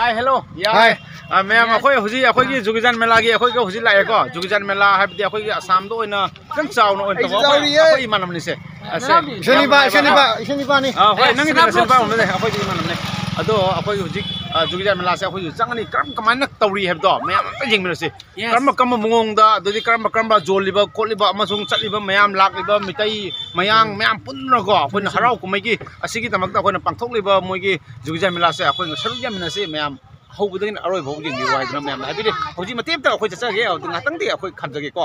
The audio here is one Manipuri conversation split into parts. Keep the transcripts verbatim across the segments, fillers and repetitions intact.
ꯍꯥꯏ, ꯍꯦꯜꯂꯣ꯫ ꯌꯥꯔꯦ꯫ ꯍꯥꯏ꯫ ꯑ, ꯃꯌꯥꯝ, ꯑꯩꯈꯣꯏ ꯍꯧꯖꯤꯛ ꯑꯩꯈꯣꯏꯒꯤ ꯖꯨꯒꯤꯖꯥꯟ ꯃꯦꯂꯥꯒꯤ ꯑꯩꯈꯣꯏꯒ ꯍꯧꯖꯤꯛ ꯂꯥꯛꯑꯦꯀꯣ꯫ ꯖꯨꯒꯤꯖꯥꯟ ꯃꯦꯂꯥ ꯍꯥꯏꯕꯗꯤ ꯑꯩꯈꯣꯏꯒꯤ ꯑꯁꯥꯝꯗ ꯑꯣꯏꯅ ꯈꯤꯇꯪ ꯆꯥꯎꯅ ꯑꯣꯏꯅ ꯑꯩꯁꯨ ꯇꯧꯕ ꯑꯩꯈꯣꯏ, ꯌꯥꯎꯔꯤꯌꯦ꯫ ꯑꯩꯈꯣꯏ ꯏꯃꯥꯟꯅꯕꯅꯤꯁꯦ꯫ ꯑꯁꯦ꯫ ꯏꯁꯩ ꯅꯤꯄꯥ, ꯏꯁꯩ ꯅꯤꯄꯥꯅꯤ꯫ ꯑ, ꯍꯣꯏ, ꯑꯦ, ꯅꯪꯒꯤꯗꯤ ꯁꯅꯥ ꯅꯁꯦꯟ ꯕꯣꯟ꯫ ꯄꯥꯝꯕꯅꯦ, ꯑꯩꯈꯣꯏꯗꯤ ꯏꯃꯥꯟꯅꯕꯅꯦ꯫ ꯑꯗꯣ ꯑꯩꯈꯣꯏ ꯍꯧꯖꯤꯛ, ꯑ, ꯖꯨꯒꯤꯖꯥꯟ ꯃꯦꯂꯥꯁꯦ ꯑꯩꯈꯣꯏ ꯍꯧꯖꯤꯛ ꯆꯪꯉꯅꯤ꯫ ꯀꯔꯝ, ꯀꯃꯥꯏꯅ ꯇꯧꯔꯤ ꯍꯥꯏꯕꯗꯣ ꯃꯌꯥꯝ ꯑꯝꯇ ꯌꯦꯡꯃꯤꯟꯅꯁꯤ꯫ Yes. ꯀꯔꯝꯕ, ꯀꯔꯝꯕ ꯃꯑꯣꯡꯗ, ꯑꯗꯨꯗꯤ ꯀꯔꯝꯕ, ꯀꯔꯝꯕ ꯌꯣꯜꯂꯤꯕ ꯈꯣꯠꯂꯤꯕ ꯑꯃꯁꯨꯡ ꯆꯠꯂꯤꯕ ꯃꯌꯥꯝ, ꯂꯥꯛꯂꯤꯕ ꯃꯤꯇꯩ ꯃꯌꯥꯝ, ꯃꯌꯥꯝ ꯄꯨꯟꯅꯀꯣ, ꯑꯩꯈꯣꯏꯅ ꯍꯔꯥꯎ ꯀꯨꯝꯍꯩꯒꯤ ꯑꯁꯤꯒꯤꯗꯃꯛꯇ ꯑꯩꯈꯣꯏꯅ ꯄꯥꯡꯊꯣꯛꯂꯤꯕ ꯃꯣꯏꯒꯤ ꯖꯨꯒꯤꯖꯥꯟ ꯃꯦꯂꯥꯁꯦ ꯑꯩꯈꯣꯏꯅ ꯁꯔꯨꯛ ꯌꯥꯃꯤꯟꯅꯁꯤ ꯃꯌꯥꯝ꯫ ꯍꯧꯕꯗꯒꯤꯅ ꯑꯔꯣꯏꯕ ꯐꯥꯎ ꯌꯦꯡꯕꯤꯌꯨ ꯍꯥꯏꯗꯅ ꯃꯌꯥꯝꯗ ꯍꯥꯏꯕꯤꯔꯤ꯫ ꯍꯧꯖꯤꯛ ꯃꯇꯦꯛ ꯑꯃꯇ ꯑꯩꯈꯣꯏ ꯆꯠꯆꯒꯦ, ꯑꯗꯨ ꯉꯥꯛꯇꯪꯗꯤ ꯑꯩꯈꯣꯏ ꯈꯥꯝꯖꯒꯦꯀꯣ꯫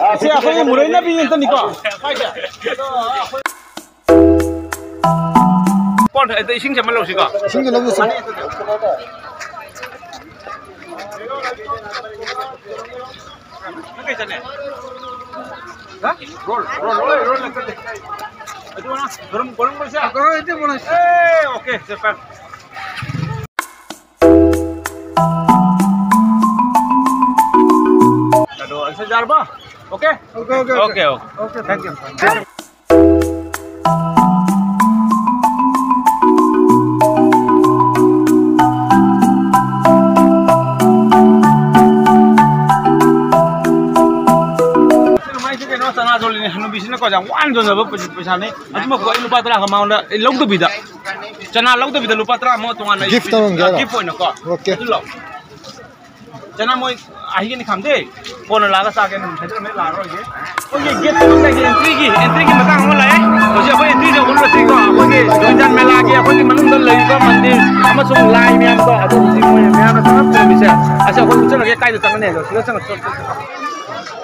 ꯑ, ꯁꯤ ꯑꯩꯈꯣꯏꯒꯤ ꯃꯨꯔꯩꯅꯕꯤ ꯉꯥꯛꯇꯅꯤꯀꯣ꯫ ꯀꯣꯟ ꯑꯗ ꯏꯁꯤꯡꯁꯦ ꯑꯃ ꯂꯧꯁꯤꯀꯣ꯫ ꯏꯁꯤꯡꯁꯦ ꯂꯧꯁꯤ꯫ ꯅꯪ ꯀꯩ ꯆꯠꯅꯤ? ꯍꯥ? ꯔꯣꯜ, ꯔꯣꯜ, ꯔꯣꯜ, ꯔꯣꯜ ꯅꯠꯇꯦ꯫ ꯑꯗꯨ ꯅꯪ ꯒꯔꯝ, ꯒꯔꯝ ꯀꯣꯜꯁꯦ? ꯒꯔꯝ ꯏꯗꯤ ꯕꯣꯜꯁꯦ꯫ ꯑꯦ, ꯑꯣꯀꯦ, ꯁꯦ, ꯐꯔꯦ꯫ ꯑꯗꯣ, ꯑꯩꯁꯨ ꯌꯥꯔꯕꯣ? Okay? Okay, okay, okay. Okay, okay. Okay, thank you. ꯃꯥꯏꯁꯦ ꯀꯩꯅꯣ, ꯆꯅꯥ ꯌꯣꯜꯂꯤꯅꯦ꯫ ꯍꯅꯨꯕꯤꯁꯤꯅꯀꯣ, ꯌꯥꯝ ꯋꯥꯅ ꯌꯣꯟꯖꯕ ꯄꯩꯁꯥꯅꯤ꯫ ꯑꯗꯨꯃꯛꯀꯣ, ꯑꯩ ꯂꯨꯄꯥ ꯇꯔꯥ ꯈꯛ ꯃꯉꯣꯟꯗ ꯑꯩ ꯂꯧꯗꯕꯤꯗ, ꯆꯅꯥ ꯂꯧꯗꯕꯤꯗ ꯂꯨꯄꯥ ꯇꯔꯥ ꯑꯃ ꯇꯣꯉꯥꯟꯅ ꯑꯩ ꯒꯤꯐ ꯇꯧꯔꯝꯒꯦ ꯍꯥꯏꯔꯣ? ꯒꯤꯐ ꯑꯣꯏꯅꯀꯣ꯫ ꯑꯣꯀꯦ꯫ ꯑꯗꯨ ꯂꯧ꯫ ꯆꯅꯥ ꯃꯣꯏ ꯑꯍꯤꯡꯒꯤꯅꯤ ꯈꯪꯗꯦ꯫ ꯀꯣꯟꯅ ꯂꯥꯛꯑꯒ ꯆꯥꯒꯦ, ꯅꯨꯃꯤꯠ ꯍꯩꯖꯤꯜꯂꯝꯃꯦ ꯂꯥꯛꯑꯔꯣꯏꯒꯦ꯫ ꯑꯩꯈꯣꯏꯒꯤ ꯒꯦꯠ ꯃꯅꯨꯡꯗꯒꯤ ꯑꯦꯟꯇ꯭ꯔꯤꯒꯤ, ꯑꯦꯟꯇ꯭ꯔꯤꯒꯤ ꯃꯇꯥꯡ ꯑꯃ ꯂꯥꯛꯑꯦ꯫ ꯍꯧꯖꯤꯛ ꯑꯩꯈꯣꯏ ꯑꯦꯟꯇ꯭ꯔꯤꯁꯦ ꯎꯠꯂꯁꯤꯀꯣ꯫ ꯑꯩꯈꯣꯏꯒꯤ ꯖꯣꯏꯟꯖꯥꯟ ꯃꯦꯂꯥꯒꯤ ꯑꯩꯈꯣꯏꯒꯤ ꯃꯅꯨꯡꯗ ꯂꯩꯔꯤꯕ ꯃꯟꯗꯤꯔ ꯑꯃꯁꯨꯡ ꯂꯥꯏ ꯃꯌꯥꯝꯗꯣ ꯑꯗꯨ ꯍꯧꯖꯤꯛ ꯃꯣꯏ ꯃꯌꯥꯝꯅ ꯆꯪꯉꯛ ꯈꯨꯔꯨꯝꯃꯤꯁꯦ꯫ ꯑꯁꯤ ꯑꯩꯈꯣꯏ ꯎꯠꯆꯔꯒꯦ ꯀꯥꯏꯗ ꯆꯪꯒꯅꯤ ꯍꯥꯏꯗꯣ꯫ ꯁꯤꯗ ꯆꯪꯉꯛ-, ꯆꯪꯉꯛ-, ꯆꯪꯉꯛ-꯫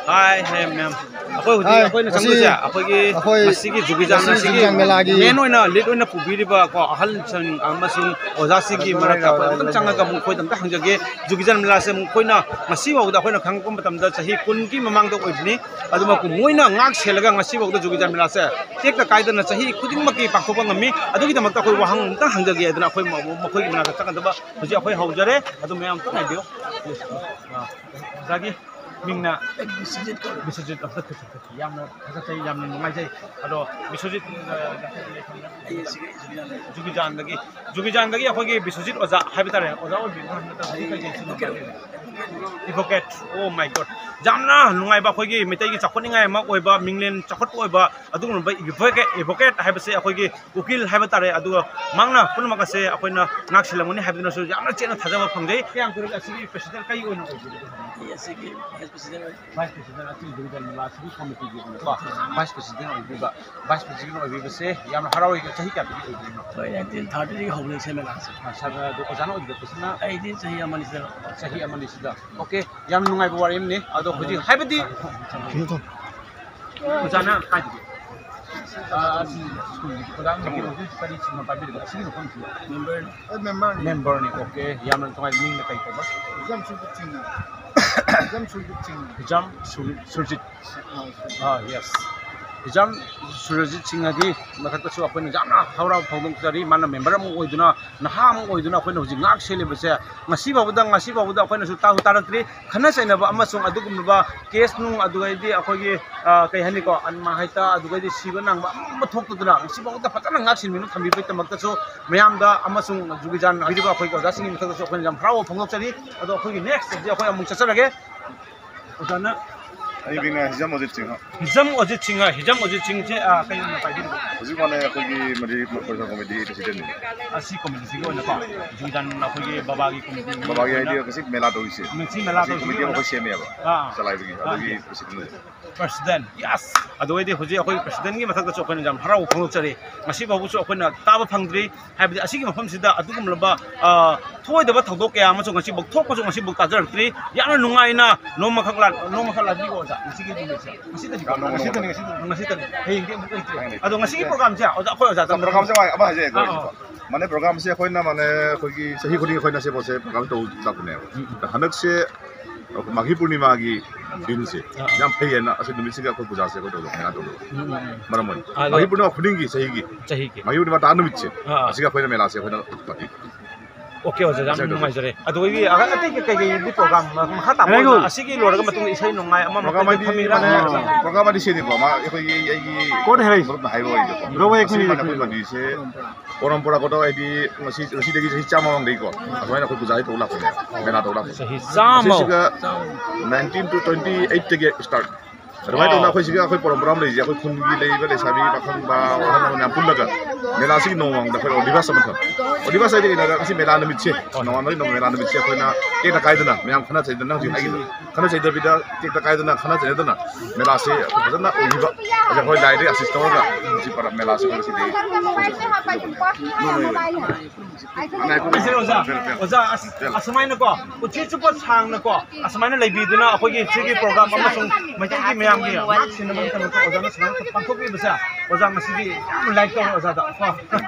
ꯍꯥꯏ, ꯍꯦ, ꯃꯦꯝ꯫ ꯑꯩꯈꯣꯏ ꯍꯧꯖꯤꯛ, ꯍꯥꯏ, ꯑꯩꯈꯣꯏꯅ ꯉꯁꯤ ꯆꯪꯕꯁꯦ, ꯑꯩꯈꯣꯏꯒꯤ ꯑꯩꯈꯣꯏ ꯃꯁꯤꯒꯤ ꯖꯨꯒꯤꯖꯥꯟ ꯉꯁꯤ ꯑꯁꯤꯒꯤ ꯖꯨꯒꯤꯖꯥꯟ ꯃꯦꯂꯥꯒꯤ ꯃꯦꯟ ꯑꯣꯏꯅ ꯂꯤꯠ ꯑꯣꯏꯅ ꯄꯨꯕꯤꯔꯤꯕ ꯀꯣ, ꯑꯍꯜꯁꯤꯡ ꯑꯃꯁꯨꯡ ꯑꯣꯖꯥꯁꯤꯡꯒꯤ ꯃꯔꯛꯇ ꯑꯩꯈꯣꯏ ꯑꯃꯨꯛꯇꯪ ꯆꯪꯉꯒ ꯑꯃꯨꯛ ꯑꯩꯈꯣꯏꯗ ꯑꯝꯇ ꯍꯪꯖꯒꯦ꯫ ꯖꯨꯒꯤꯖꯥꯟ ꯃꯦꯂꯥꯁꯦ ꯑꯃꯨꯛ ꯑꯩꯈꯣꯏꯅ ꯉꯁꯤ ꯐꯥꯎꯕꯗ ꯑꯩꯈꯣꯏꯅ ꯈꯪꯉꯛꯄ ꯃꯇꯝꯗ ꯆꯍꯤ ꯀꯨꯟꯒꯤ ꯃꯃꯥꯡꯗ ꯑꯣꯏꯕꯅꯤ꯫ ꯑꯗꯨꯃꯛꯄꯨ ꯃꯣꯏꯅ ꯉꯥꯛ ꯁꯦꯜꯂꯒ ꯉꯁꯤ ꯐꯥꯎꯗ ꯖꯨꯒꯤꯖꯥꯟ ꯃꯦꯂꯥꯁꯦ ꯇꯦꯛꯇ ꯀꯥꯏꯗꯅ ꯆꯍꯤ ꯈꯨꯗꯤꯡꯃꯛꯀꯤ ꯄꯥꯡꯊꯣꯛꯄ ꯉꯝꯃꯤ꯫ ꯑꯗꯨꯒꯤ ꯗꯃꯛꯇ ꯑꯩꯈꯣꯏ ꯋꯥꯍꯪ ꯑꯃꯇꯪ ꯍꯪꯖꯒꯦ ꯍꯥꯏꯗꯅ ꯑꯩꯈꯣꯏ ꯃ-, ꯃꯈꯣꯏꯒꯤ ꯃꯅꯥꯛꯇ ꯆꯪꯒꯗꯕ ꯍꯧꯖꯤꯛ ꯑꯩꯈꯣꯏ ꯍꯧꯖꯔꯦ꯫ ꯑꯗꯨ ꯃꯌꯥꯝ ꯑꯝꯇꯪ ꯉꯥꯏꯕꯤꯌꯨ꯫ ꯑꯥ, ꯑꯣꯖꯥꯒꯤ ꯃꯤꯡꯅ? ꯑꯩ ꯕꯤꯁ꯭ꯋꯖꯤꯠ ꯀꯧꯏ꯫ ꯕꯤꯁ꯭ꯋꯖꯤꯠ, ꯑꯝꯇ ꯈꯨꯠ ꯊꯦꯛꯁꯤ꯫ ꯌꯥꯝꯅ ꯊꯥꯒꯠꯆꯩ, ꯌꯥꯝꯅ ꯅꯨꯡꯉꯥꯏꯖꯩ꯫ ꯑꯗꯣ ꯕꯤꯁ꯭ꯋꯖꯤꯠ, ꯑ, ꯑꯩ ꯑꯁꯤꯒꯤ ꯖꯨꯒꯤꯖꯥꯟ ꯂꯩ꯫ ꯖꯨꯒꯤꯖꯥꯟꯗꯒꯤ, ꯖꯨꯒꯤꯖꯥꯟꯗꯒꯤ ꯑꯩꯈꯣꯏꯒꯤ ꯕꯤꯁ꯭ꯋꯖꯤꯠ ꯑꯣꯖꯥ ꯍꯥꯏꯕ ꯇꯥꯔꯦ, ꯑꯣꯖꯥ ꯑꯣꯏꯕꯤꯕ꯭ꯔꯥ ꯅꯠꯇ꯭ꯔꯒ ꯍꯧꯖꯤꯛ ꯀꯩ ꯀꯩ ꯁꯨꯝ ꯑꯩ ꯄꯥꯏꯕꯤꯔꯤꯕ? ꯑꯦꯗꯚꯣꯀꯦꯠ꯫ ꯑꯣ ꯃꯥꯏ ꯒꯣꯗ꯫ ꯌꯥꯝꯅ ꯅꯨꯡꯉꯥꯏꯕ, ꯑꯩꯈꯣꯏꯒꯤ ꯃꯩꯇꯩꯒꯤ ꯆꯥꯎꯈꯠꯅꯤꯡꯉꯥꯏ ꯑꯃ ꯑꯣꯏꯕ, ꯃꯤꯡꯂꯦꯟ ꯆꯥꯎꯈꯠꯄ ꯑꯣꯏꯕ ꯑꯗꯨꯒꯨꯝꯂꯕ ꯑꯦꯗꯚꯣꯀꯦꯠ, ꯑꯦꯗꯚꯣꯀꯦꯠ ꯍꯥꯏꯕꯁꯦ ꯑꯩꯈꯣꯏꯒꯤ ꯎꯀꯤꯜ ꯍꯥꯏꯕ ꯇꯥꯔꯦ꯫ ꯑꯗꯨꯒ ꯃꯍꯥꯛꯅ ꯄꯨꯝꯅꯃꯛ ꯑꯁꯦ ꯑꯩꯈꯣꯏꯅ ꯉꯥꯛ ꯁꯦꯜꯂꯝꯒꯅꯤ ꯍꯥꯏꯕꯗꯨꯅꯁꯨ ꯌꯥꯝꯅ ꯆꯦꯠꯅ ꯊꯥꯖꯕ ꯐꯪꯖꯩ꯫ ꯀꯌꯥꯝ ꯀꯨꯏꯔꯒꯦ ꯑꯁꯤꯒꯤ ꯄ꯭ꯔꯦꯁꯤꯗꯦꯟ ꯀꯔꯤ ꯑꯣꯏꯅ ꯑꯣꯏꯕꯤꯔꯤꯕꯅꯣ? ꯑꯩ ꯑꯁꯤꯒꯤ ꯚꯥꯏꯁ ꯄ꯭ꯔꯦꯁꯤꯗꯦꯟ ꯑꯣꯏ꯫ ꯚꯥꯏꯁ ꯄ꯭ꯔꯦꯁꯤꯗꯦꯟ, ꯑꯁꯤꯒꯤ ꯖꯨꯒꯤꯖꯥꯟ ꯃꯦꯂꯥꯁꯤꯒꯤ ꯀꯣꯃꯤꯇꯤꯒꯤ ꯑꯣꯏꯅꯀꯣ, ꯚꯥꯏꯁ ꯄ꯭ꯔꯦꯁꯤꯗꯦꯟ ꯑꯣꯏꯕꯤꯕ, ꯚꯥꯏꯁ ꯄ꯭ꯔꯦꯁꯤꯗꯦꯟ ꯑꯣꯏꯕꯤꯕꯁꯦ ꯌꯥꯝꯅ ꯍꯔꯥꯎꯏ꯫ ꯆꯍꯤ ꯀꯌꯥꯗꯒꯤ ꯑꯣꯏꯕꯤꯔꯤꯅꯣ? ꯑꯩꯈꯣꯏ ꯅꯥꯏꯟꯇꯤꯟ ꯊꯥꯔꯇꯤꯗꯒꯤ ꯍꯧꯕꯅꯤ ꯁꯦ ꯃꯦꯂꯥꯁꯦ꯫ ꯑ, ꯁꯥꯔ, ꯑꯗꯣ ꯑꯣꯖꯥꯅ ꯑꯣꯏꯕꯤꯔꯛꯄꯁꯤꯅ? ꯑꯩꯗꯤ ꯆꯍꯤ ꯑꯃꯅꯤ ꯁꯤꯗ꯫ ꯆꯍꯤ ꯑꯃꯅꯤ ꯁꯤꯗ꯫ ꯑꯣꯀꯦ, ꯌꯥꯝ ꯅꯨꯡꯉꯥꯏꯕ ꯋꯥꯔꯤ ꯑꯃꯅꯤ꯫ ꯑꯗꯣ ꯍꯧꯖꯤꯛ ꯍꯥꯏꯕꯗꯤ ꯑꯣꯖꯥꯅ ꯀꯥꯏꯗꯒꯤ? ꯑ, ꯑꯁꯤ ꯁ꯭ꯀꯨꯜꯒꯤ ꯑꯣꯖꯥ ꯑꯃꯒꯤ ꯍꯧꯖꯤꯛ ꯀꯔꯤ ꯁꯤꯟꯐꯝ ꯄꯥꯏꯕꯤꯔꯤꯕ? ꯑꯁꯤꯒꯤ ꯃꯐꯝꯁꯤꯗ? ꯃꯦꯝꯕꯔꯅꯤ꯫ ꯑꯩ ꯃꯦꯝꯕꯔꯅꯤ꯫ ꯃꯦꯝꯕꯔꯅꯤ, ꯑꯣꯀꯦ꯫ ꯌꯥꯝꯅ ꯅꯨꯡꯉꯥꯏ, ꯃꯤꯡꯅ ꯀꯩ ꯀꯧꯕ? ꯍꯤꯖꯝ ꯁꯨꯔꯖꯤꯠ ꯁꯤꯡꯅ꯫ ꯍꯤꯖꯝ ꯁꯨꯔꯖꯤꯠ ꯁꯤꯡꯅ꯫ ꯍꯤꯖꯝ ꯁꯨꯔ-, ꯁꯨꯔꯖꯤꯠ꯫ ꯑꯥ, ꯁꯨꯔꯖꯤꯠ꯫ ꯑꯥ, ꯌꯦꯁ꯫ ꯍꯤꯖꯝ ꯁꯨꯔꯖꯤꯠ ꯁꯤꯡꯅꯒꯤ ꯃꯊꯛꯇꯁꯨ ꯑꯩꯈꯣꯏꯅ ꯌꯥꯝꯅ ꯍꯔꯥꯎ ꯐꯣꯡꯗꯣꯛꯆꯔꯤ꯫ ꯃꯥꯅ ꯃꯦꯝꯕꯔ ꯑꯃ ꯑꯣꯏꯗꯨꯅ, ꯅꯍꯥ ꯑꯃ ꯑꯣꯏꯗꯨꯅ ꯑꯩꯈꯣꯏꯅ ꯍꯧꯖꯤꯛ ꯉꯥꯛ ꯁꯦꯜꯂꯤꯕꯁꯦ ꯉꯁꯤ ꯐꯥꯎꯕꯗ, ꯉꯁꯤ ꯐꯥꯎꯕꯗ ꯑꯩꯈꯣꯏꯅꯁꯨ ꯇꯥꯁꯨ ꯇꯥꯔꯛꯇ꯭ꯔꯤ꯫ ꯈꯠꯅ ꯆꯩꯅꯕ ꯑꯃꯁꯨꯡ ꯑꯗꯨꯒꯨꯝꯂꯕ ꯀꯦꯁ ꯅꯨꯡ, ꯑꯗꯨꯒꯩꯗꯤ ꯑꯩꯈꯣꯏꯒꯤ, ꯑ, ꯀꯩ ꯍꯥꯏꯅꯤꯀꯣ, ꯑꯟꯃꯥ ꯍꯦꯛꯇ, ꯑꯗꯨꯒꯩꯗꯤ ꯁꯤꯕ ꯅꯪꯕ ꯑꯃ ꯊꯣꯛꯇꯗꯅ ꯉꯁꯤꯐꯥꯎꯗ ꯐꯖꯅ ꯉꯥꯛ ꯁꯦꯟꯕꯤꯗꯨꯅ ꯊꯝꯕꯤꯕꯒꯤꯗꯃꯛꯇꯁꯨ ꯃꯌꯥꯝꯗ ꯑꯃꯁꯨꯡ ꯖꯨꯒꯤꯖꯥꯟ ꯍꯥꯏꯔꯤꯕ ꯑꯩꯈꯣꯏꯒꯤ ꯑꯣꯖꯥꯁꯤꯡꯒꯤ ꯃꯊꯛꯇꯁꯨ ꯑꯩꯈꯣꯏꯅ ꯌꯥꯝ ꯍꯔꯥꯎꯕ ꯐꯣꯡꯗꯣꯛꯆꯔꯤ꯫ ꯑꯗꯣ ꯑꯩꯈꯣꯏꯒꯤ ꯅꯦꯛꯁ ꯁꯕꯖꯦꯛ ꯑꯩꯈꯣꯏ ꯑꯃꯨꯛ ꯆꯠꯆꯔꯒꯦ꯫ ꯑꯣꯖꯥꯅ ꯑꯩꯒꯤꯅ ꯍꯤꯖꯝ ꯑꯣꯖꯤꯠ ꯁꯤꯡꯍ꯫ ꯍꯤꯖꯝ ꯑꯣꯖꯤꯠ ꯁꯤꯡꯍ, ꯍꯤꯖꯝ ꯑꯣꯖꯤꯠ ꯁꯤꯡꯁꯦ, ꯑ, ꯀꯩ ꯑꯣꯏꯅ ꯄꯥꯏꯕꯤꯔꯤꯕ? ꯍꯧꯖꯤꯛ ꯃꯥꯅꯦ ꯑꯩꯈꯣꯏꯒꯤ ꯃꯅꯤꯄꯨꯔ ꯄꯔꯤꯁꯥ ꯀꯣꯃꯤꯇꯤꯒꯤ ꯄ꯭ꯔꯦꯁꯤꯗꯦꯟꯠꯅꯤ꯫ ꯑꯁꯤ ꯀꯣꯃꯤꯇꯤꯁꯤꯒꯤ ꯑꯣꯏꯅꯀꯣ, ꯖꯨꯒꯤꯖꯥꯟ ꯑꯩꯈꯣꯏꯒꯤ ꯕꯕꯥꯒꯤ ꯀꯣꯃꯤꯇꯤꯒꯤ ꯕꯕꯥꯒꯤ ꯑꯣꯏꯅ ꯍꯥꯏꯗꯤ ꯉꯁꯤ ꯃꯦꯂꯥ ꯇꯧꯔꯤꯁꯦ꯫ ꯉꯁꯤ ꯃꯦꯂꯥ ꯉꯁꯤ ꯇꯧꯔꯤꯁꯤꯒꯤ ꯀꯣꯃꯤꯇꯤ ꯑꯃ ꯑꯣꯏꯅ ꯑꯩꯈꯣꯏ ꯁꯦꯝꯃꯦꯕ꯫ ꯑꯥ꯫ ꯆꯂꯥꯏꯕꯒꯤ, ꯑꯥ, ꯑꯗꯨꯒꯤ ꯌꯦꯁ꯫ ꯄ꯭ꯔꯦꯁꯤꯗꯦꯟꯠ ꯑꯣꯏꯕ꯫ President, yes. ꯑꯗꯨ ꯑꯣꯏꯗꯤ ꯍꯧꯖꯤꯛ ꯑꯩꯈꯣꯏ presidentꯀꯤ ꯃꯊꯛꯇꯁꯨ ꯑꯩꯈꯣꯏꯅ ꯌꯥꯝ ꯍꯔꯥꯎꯕ ꯐꯣꯡꯗꯣꯛꯆꯔꯤ꯫ ꯉꯁꯤ ꯐꯥꯎꯕꯁꯨ ꯑꯩꯈꯣꯏꯅ ꯇꯥꯕ ꯐꯪꯗ꯭ꯔꯤ꯫ ꯍꯥꯏꯕꯗꯤ ꯑꯁꯤꯒꯤ ꯃꯐꯝꯁꯤꯗ ꯑꯗꯨꯒꯨꯝꯂꯕ, ꯑ, ꯊꯣꯛꯑꯣꯏꯗꯕ ꯊꯧꯗꯣꯛ ꯀꯌꯥ ꯑꯃꯁꯨ ꯉꯁꯤꯐꯥꯎ ꯊꯣꯛꯄꯁꯨ ꯉꯁꯤꯐꯥꯎ ꯇꯥꯖꯔꯛꯇ꯭ꯔꯤ꯫ ꯌꯥꯝꯅ ꯅꯨꯡꯉꯥꯏꯅ ꯅꯣꯡꯃꯈꯛ ꯂꯥ-, ꯅꯣꯡꯃꯈꯛ ꯂꯥꯟꯕꯤꯌꯣ ꯑꯣꯖꯥ꯫ ꯉꯁꯤꯒꯤ ꯅꯨꯃꯤꯠꯁꯦ꯫ ꯉꯁꯤꯗꯅꯤꯀꯣ? ꯉꯁꯤꯗꯅꯤ, ꯉꯁꯤꯗꯅꯤ꯫ ꯉꯁꯤꯗꯅꯤ꯫ ꯍꯌꯦꯡꯗꯤ ꯑꯃꯨꯛ ꯂꯩꯇ꯭ꯔꯦ꯫ ꯍꯌꯦꯡ ꯂꯩꯇ꯭ꯔꯦ꯫ ꯑꯗꯣ ꯉꯁꯤꯒꯤ programꯁꯦ ꯑꯣꯖꯥ, ꯑꯩꯈꯣꯏ ꯑꯣꯖꯥꯗ ꯑꯗꯣ programꯁꯦ ꯑꯃ, ꯑꯃ ꯍꯥꯏꯖꯒꯦꯀꯣ, ꯑꯥ, ꯑꯥ꯫ ꯃꯥꯅꯦ, programꯁꯦ ꯑꯩꯈꯣꯏꯅ, ꯃꯥꯅꯦ, ꯑꯩꯈꯣꯏꯒꯤ ꯆꯍꯤ ꯈꯨꯗꯤꯡꯒꯤ ꯑꯩꯈꯣꯏꯅ ꯁꯤ ꯄꯣꯠꯁꯦ program ꯇꯧ ꯂꯥꯛꯄꯅꯦꯕ꯫ ꯎꯝ, ꯎꯝ꯫ ꯍꯟꯗꯛꯁꯦ ꯃꯥꯒꯤ ꯄꯨꯔꯅꯤꯃꯥꯒꯤ ꯗꯤꯟꯁꯦ ꯑꯥ, ꯑꯥ꯫ ꯌꯥꯝ ꯐꯩꯌꯦꯅ ꯑꯁꯤ ꯅꯨꯃꯤꯠꯁꯤꯒ ꯑꯩꯈꯣꯏ ꯄꯨꯖꯥꯁꯦ ꯑꯩꯈꯣꯏ ꯇꯧꯕ, ꯃꯦꯂꯥ ꯇꯧꯕ꯫ ꯎꯝ, ꯎꯝ, ꯎꯝ꯫ ꯃꯔꯝ ꯑꯣꯏꯅ ꯑꯥ, ꯑꯗꯣ ꯃꯥꯒꯤ ꯄꯨꯔꯅꯤꯃꯥ ꯈꯨꯗꯤꯡꯒꯤ ꯆꯍꯤꯒꯤ ꯆꯍꯤꯒꯤ꯫ ꯃꯥꯒꯤ ꯄꯨꯔꯅꯤꯃꯥ ꯇꯥ ꯅꯨꯃꯤꯠꯁꯦ ꯑꯥ, ꯑꯥ꯫ ꯑꯁꯤꯒ ꯑꯩꯈꯣꯏꯅ ꯃꯦꯂꯥꯁꯦ ꯑꯩꯈꯣꯏꯅ ꯄꯥꯡꯊꯣꯛꯏ꯫ OK, ꯑꯣꯖꯥ, ꯌꯥꯝ ꯃꯁꯦ ꯅꯨꯡꯉꯥꯏꯖꯔꯦ꯫ ꯑꯗꯨꯒ ꯑꯩꯒꯤ ꯑꯇꯩ ꯀꯩꯀꯩꯗꯤ program ꯃꯈꯥ ꯇꯥꯕ ꯍꯥꯏꯔꯒ ꯑꯣꯏꯅ ꯑꯁꯤꯒꯤ ꯂꯣꯏꯔꯒ ꯃꯇꯨꯡꯗ ꯏꯁꯩ ꯅꯣꯡꯃꯥꯏ ꯑꯃ ꯑꯃ program ꯀꯩꯀꯩ ꯍꯥꯏꯗꯤ ꯐꯝꯃꯤꯔꯥ? ꯃꯥꯅꯦ, program ꯍꯥꯏꯗꯤ ꯁꯤꯅꯤꯀꯣ, ꯃꯥ ꯑꯩꯈꯣꯏꯒꯤ ꯑꯩꯒꯤ ꯀꯣꯟ ꯍꯥꯏꯔꯛꯏ꯫ ꯃꯔꯨꯞꯅ ꯍꯥꯏꯕ ꯑꯣꯏꯗꯤꯀꯣ꯫ ꯕ꯭ꯔꯣ, ꯑꯩ ꯃꯁꯤ ꯑꯩꯈꯣꯏꯅꯤ ꯃꯥꯅ ꯑꯩꯈꯣꯏ ꯃꯅꯤꯁꯦ ꯄꯣꯔꯣꯝꯄꯔꯥꯒꯇ ꯍꯥꯏꯗꯤ ꯉꯁꯤ, ꯉꯁꯤꯗꯒꯤ ꯆꯍꯤ ꯆꯥꯝꯃ ꯃꯃꯥꯡꯗꯒꯤꯀꯣ ꯑꯗꯨꯃꯥꯏꯅ ꯑꯩꯈꯣꯏ ꯄꯨꯖꯥ ꯍꯣꯏ ꯇꯧ ꯂꯥꯛꯄꯅꯦ, ꯃꯦꯂꯥ ꯇꯧ ꯂꯥꯛꯄꯅꯦ꯫ ꯆꯍꯤ ꯆꯥꯝꯃ꯫ ꯃꯁꯤꯁꯤꯒ nineteen to twenty eight ꯇꯒꯤ start꯫ ꯑꯗꯨꯃꯥꯏꯅ ꯇꯧꯗꯅ ꯑꯣ꯫ ꯑꯩꯈꯣꯏ ꯁꯤꯒ ꯑꯩꯈꯣꯏ ꯄꯣꯔꯣꯝꯄꯔꯥ ꯑꯃ ꯂꯩꯔꯤꯁꯦ, ꯑꯩꯈꯣꯏ ꯈꯨꯟꯒꯤ ꯂꯩꯔꯤꯕ ꯂꯩꯁꯥꯕꯤ ꯄꯥꯈꯪꯕ ꯑꯍꯜ ꯂꯃꯟ ꯃꯌꯥꯝ ꯄꯨꯜꯂꯒ ꯃꯦꯂꯥꯁꯤꯒꯤ ꯅꯣꯡꯃ ꯃꯃꯥꯡꯗ ꯑꯩꯈꯣꯏ ꯑꯣꯗꯤꯕꯥꯁ ꯑꯃ ꯊꯝꯃꯤ꯫ ꯑꯣꯗꯤꯕꯥꯁ ꯍꯥꯏꯗꯤ ꯀꯩꯅꯣ ꯍꯥꯏꯔꯒ ꯉꯁꯤ ꯃꯦꯂꯥ ꯅꯨꯃꯤꯠꯁꯦ, ꯍꯣꯏ꯫ ꯅꯣꯡꯉꯥꯟꯕꯒꯤ ꯅꯣꯡ ꯃꯦꯂꯥ ꯅꯨꯃꯤꯠꯁꯦ ꯑꯩꯈꯣꯏꯅ ꯇꯦꯛꯇ ꯀꯥꯏꯗꯅ ꯃꯌꯥꯝ ꯈꯠꯅ ꯆꯩꯗꯅ ꯍꯧꯖꯤꯛ ꯍꯥꯏꯈꯤꯕꯗꯣ, ꯈꯠꯅ ꯆꯩꯗꯕꯤꯗ ꯇꯦꯛꯇ ꯀꯥꯏꯗꯅ ꯈꯠꯅ ꯆꯩꯅꯗꯅ ꯃꯦꯂꯥꯁꯦ ꯑꯩꯈꯣꯏ ꯐꯖꯅ ꯑꯣꯏꯈꯤꯕ꯫ ꯑꯗ ꯑꯩꯈꯣꯏ ꯂꯥꯏꯗꯒꯤ ꯑꯥꯁꯤꯁ ꯇꯧꯔꯒ ꯁꯤ ꯄꯔꯥ ꯃꯦꯂꯥꯁꯦ ꯑꯩꯈꯣꯏ ꯉꯁꯤꯗꯤ ꯉꯥꯏꯈꯣ, ꯑꯣꯖꯥ, ꯑꯣꯖꯥ, ꯑꯁ-, ꯑꯁꯨꯃꯥꯏꯅꯀꯣ, ꯄꯨꯟꯁꯤ ꯆꯨꯞꯄ ꯁꯥꯡꯅꯀꯣ, ꯑꯁꯨꯃꯥꯏꯅ ꯂꯩꯕꯤꯗꯨꯅ ꯑꯩꯈꯣꯏꯒꯤ ꯁꯤꯒꯤ program ꯑꯃꯁꯨꯡ ꯃꯩꯇꯩꯒꯤ ꯃꯌꯥꯝꯒꯤ ꯉꯥꯛ ꯁꯦꯟꯅꯕꯒꯤꯗꯃꯛꯇ ꯑꯣꯖꯥꯅ ꯁꯨꯃꯥꯏꯅ ꯄꯥꯡꯊꯣꯛꯄꯤꯕꯁꯦ, ꯑꯣꯖꯥ, ꯉꯁꯤꯗꯤ ꯌꯥꯝ like ꯇꯧꯔꯦ ꯑꯣꯖꯥꯗ꯫ ꯀꯣ,